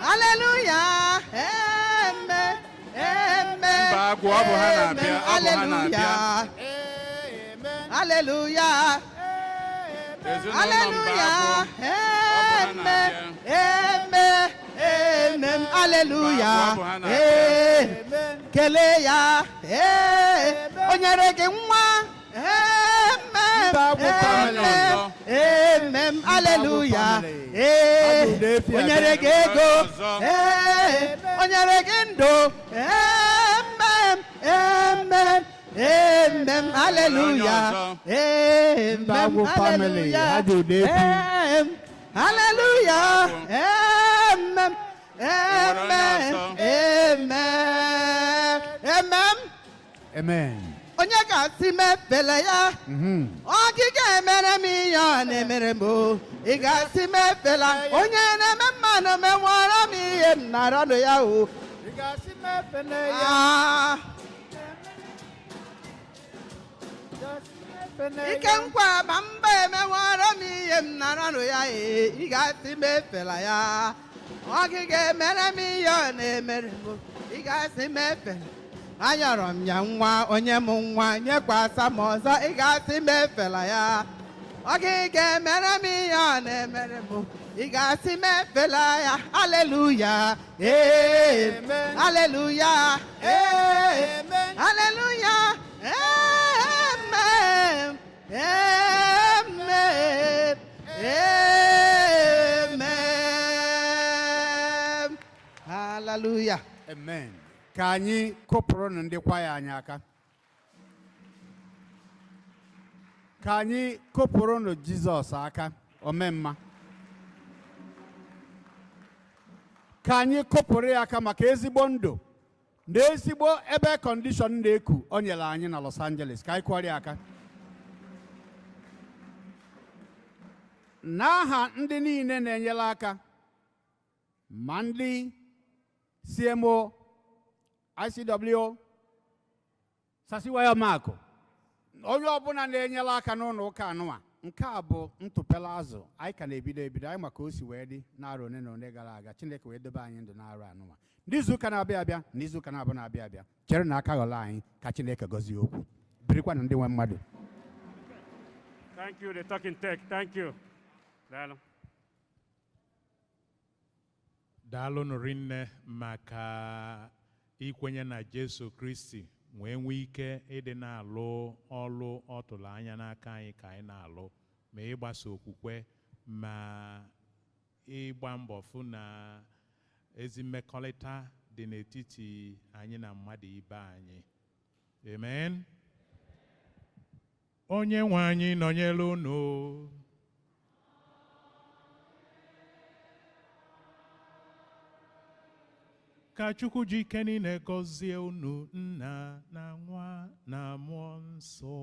hallelujah, amen, amen, Mba agwụ, ọ bụ ha na-abịa, ọ bụ ha na-abịa. hallelujah, hallelujah. Ezinụlọ mba Hallelujah. agwụ. Amen. Amen. Amen. Hallelujah. Ọ bụ ha na-abịa. Ee. Kelee ya. Ee. O nyere gị nwa. Amen. Mba agwụ family. Amen. Amen. Hallelujah. family. Ee. Ọ bụ ụdọ efi O nyere gị ego. Ọzọ. Ee. O nyere gị ndụ. Amen. Amen. Amen. Hallelujah. ọzọ. Amen. Mba agwụ family. Hallelujah. Ha dị ụdọ efi. Amen. Hallelujah. Amen. Enwere onye Amen. ọzọ? Amen. Amen. Amen. Onye ga-asị m efele ya? Ọgịga emere m ihe ọ na-emere m o. Ị ga-asị m efela onye na-eme mmanụ menwara m ihe m naranụ ya o. Ị ga-asị m efele ya? Ah. Ike nkwa ma mba emewara m ihe m naranụ ya ee, ị ga-asị m efela ya. Ọgịga emere m ihe ọ na-emere m, ị ga-asị m efela. Ayọrọ m ya nwa onye m nwa nyekwasa m ọzọ, ị ga-asị m efela ya. Ọgịga emere m ihe ọ na-emere m, ị ga-asị m efela ya. Aleluya, amen. Aleluya, amen. Aleluya, amen. Amen. Amen. Hallelujah. Amen. Ka anyị kụpụrụnụ ndị kwaya anyị aka. Ka anyị kụpụrụnụ Jizọs aka, omemma. Ka anyị kụpụrụ ya aka maka ezigbo ndụ na ezigbo ebe kọndishọn na-eku o nyere anyị na Los Angeles. Ka anyị kụọrọ ya aka. N'aha ndị niile na-enyere aka, ma ndị CMO, ICW, Sasiwaya Makụ, onye ọbụla na-enyere aka n'ụlọ ụka anụwa, nke a bụ ntụpere azụ anyị ka na-ebido ebido anyị maka o si wee dị n'arọ one na one gara aga. Chineke wee dobe anyị ndụ n'arọ anụwa. N'izuụka na-abịa abịa na izuụka na-abụ na-abịa abịa, chere na aka ghọrọ anyị ka Chineke gọzie okwu. Birikwanụ ndị nwe mmadụ. Thank you, the talking tech. Thank you. Daalụ. Daalụnụ rinne maka ikwenye na Jesu Kristi wee nwee ike ịdị na-alụ ọlụ ọ tụrụ anya n'aka anyị ka anyị na-alụ, ma ịgbasa okwukwe ma ịgba mbọ fụ na ezi mmekọrịta dị n'etiti anyị na mmadụ ibe anyị. Amen. Onye nwe anyị nọnyere unu. Ka Chukwu ji ike niile gọzie unu, nna na nwa na mmụọ nsọ.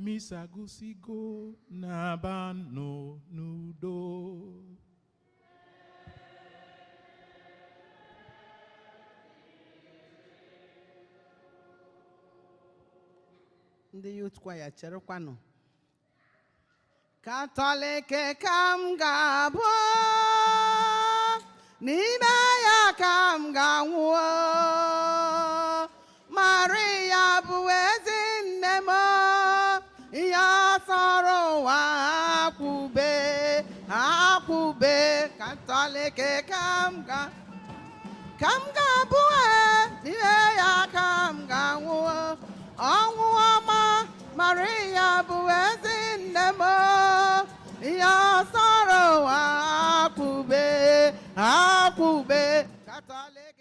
Misa gụsigo na-abanụ n'udo. Ndị youth choir cherekwanụ. Katọlik ka m ga-abụ, n'ime ya ka m ga-anwụ. Maria bụ ezi nne m, ihe sọrọ ụwa akwụbe akwụbe. Katọlik ka m ga ka m ga-abụ, n'ime ya ka m ga-anwụ. Ọnwụ ọma, Maria bụ ezi nne m, ihe sọrọ ụwa akwụbe akwụbe. Katọlik.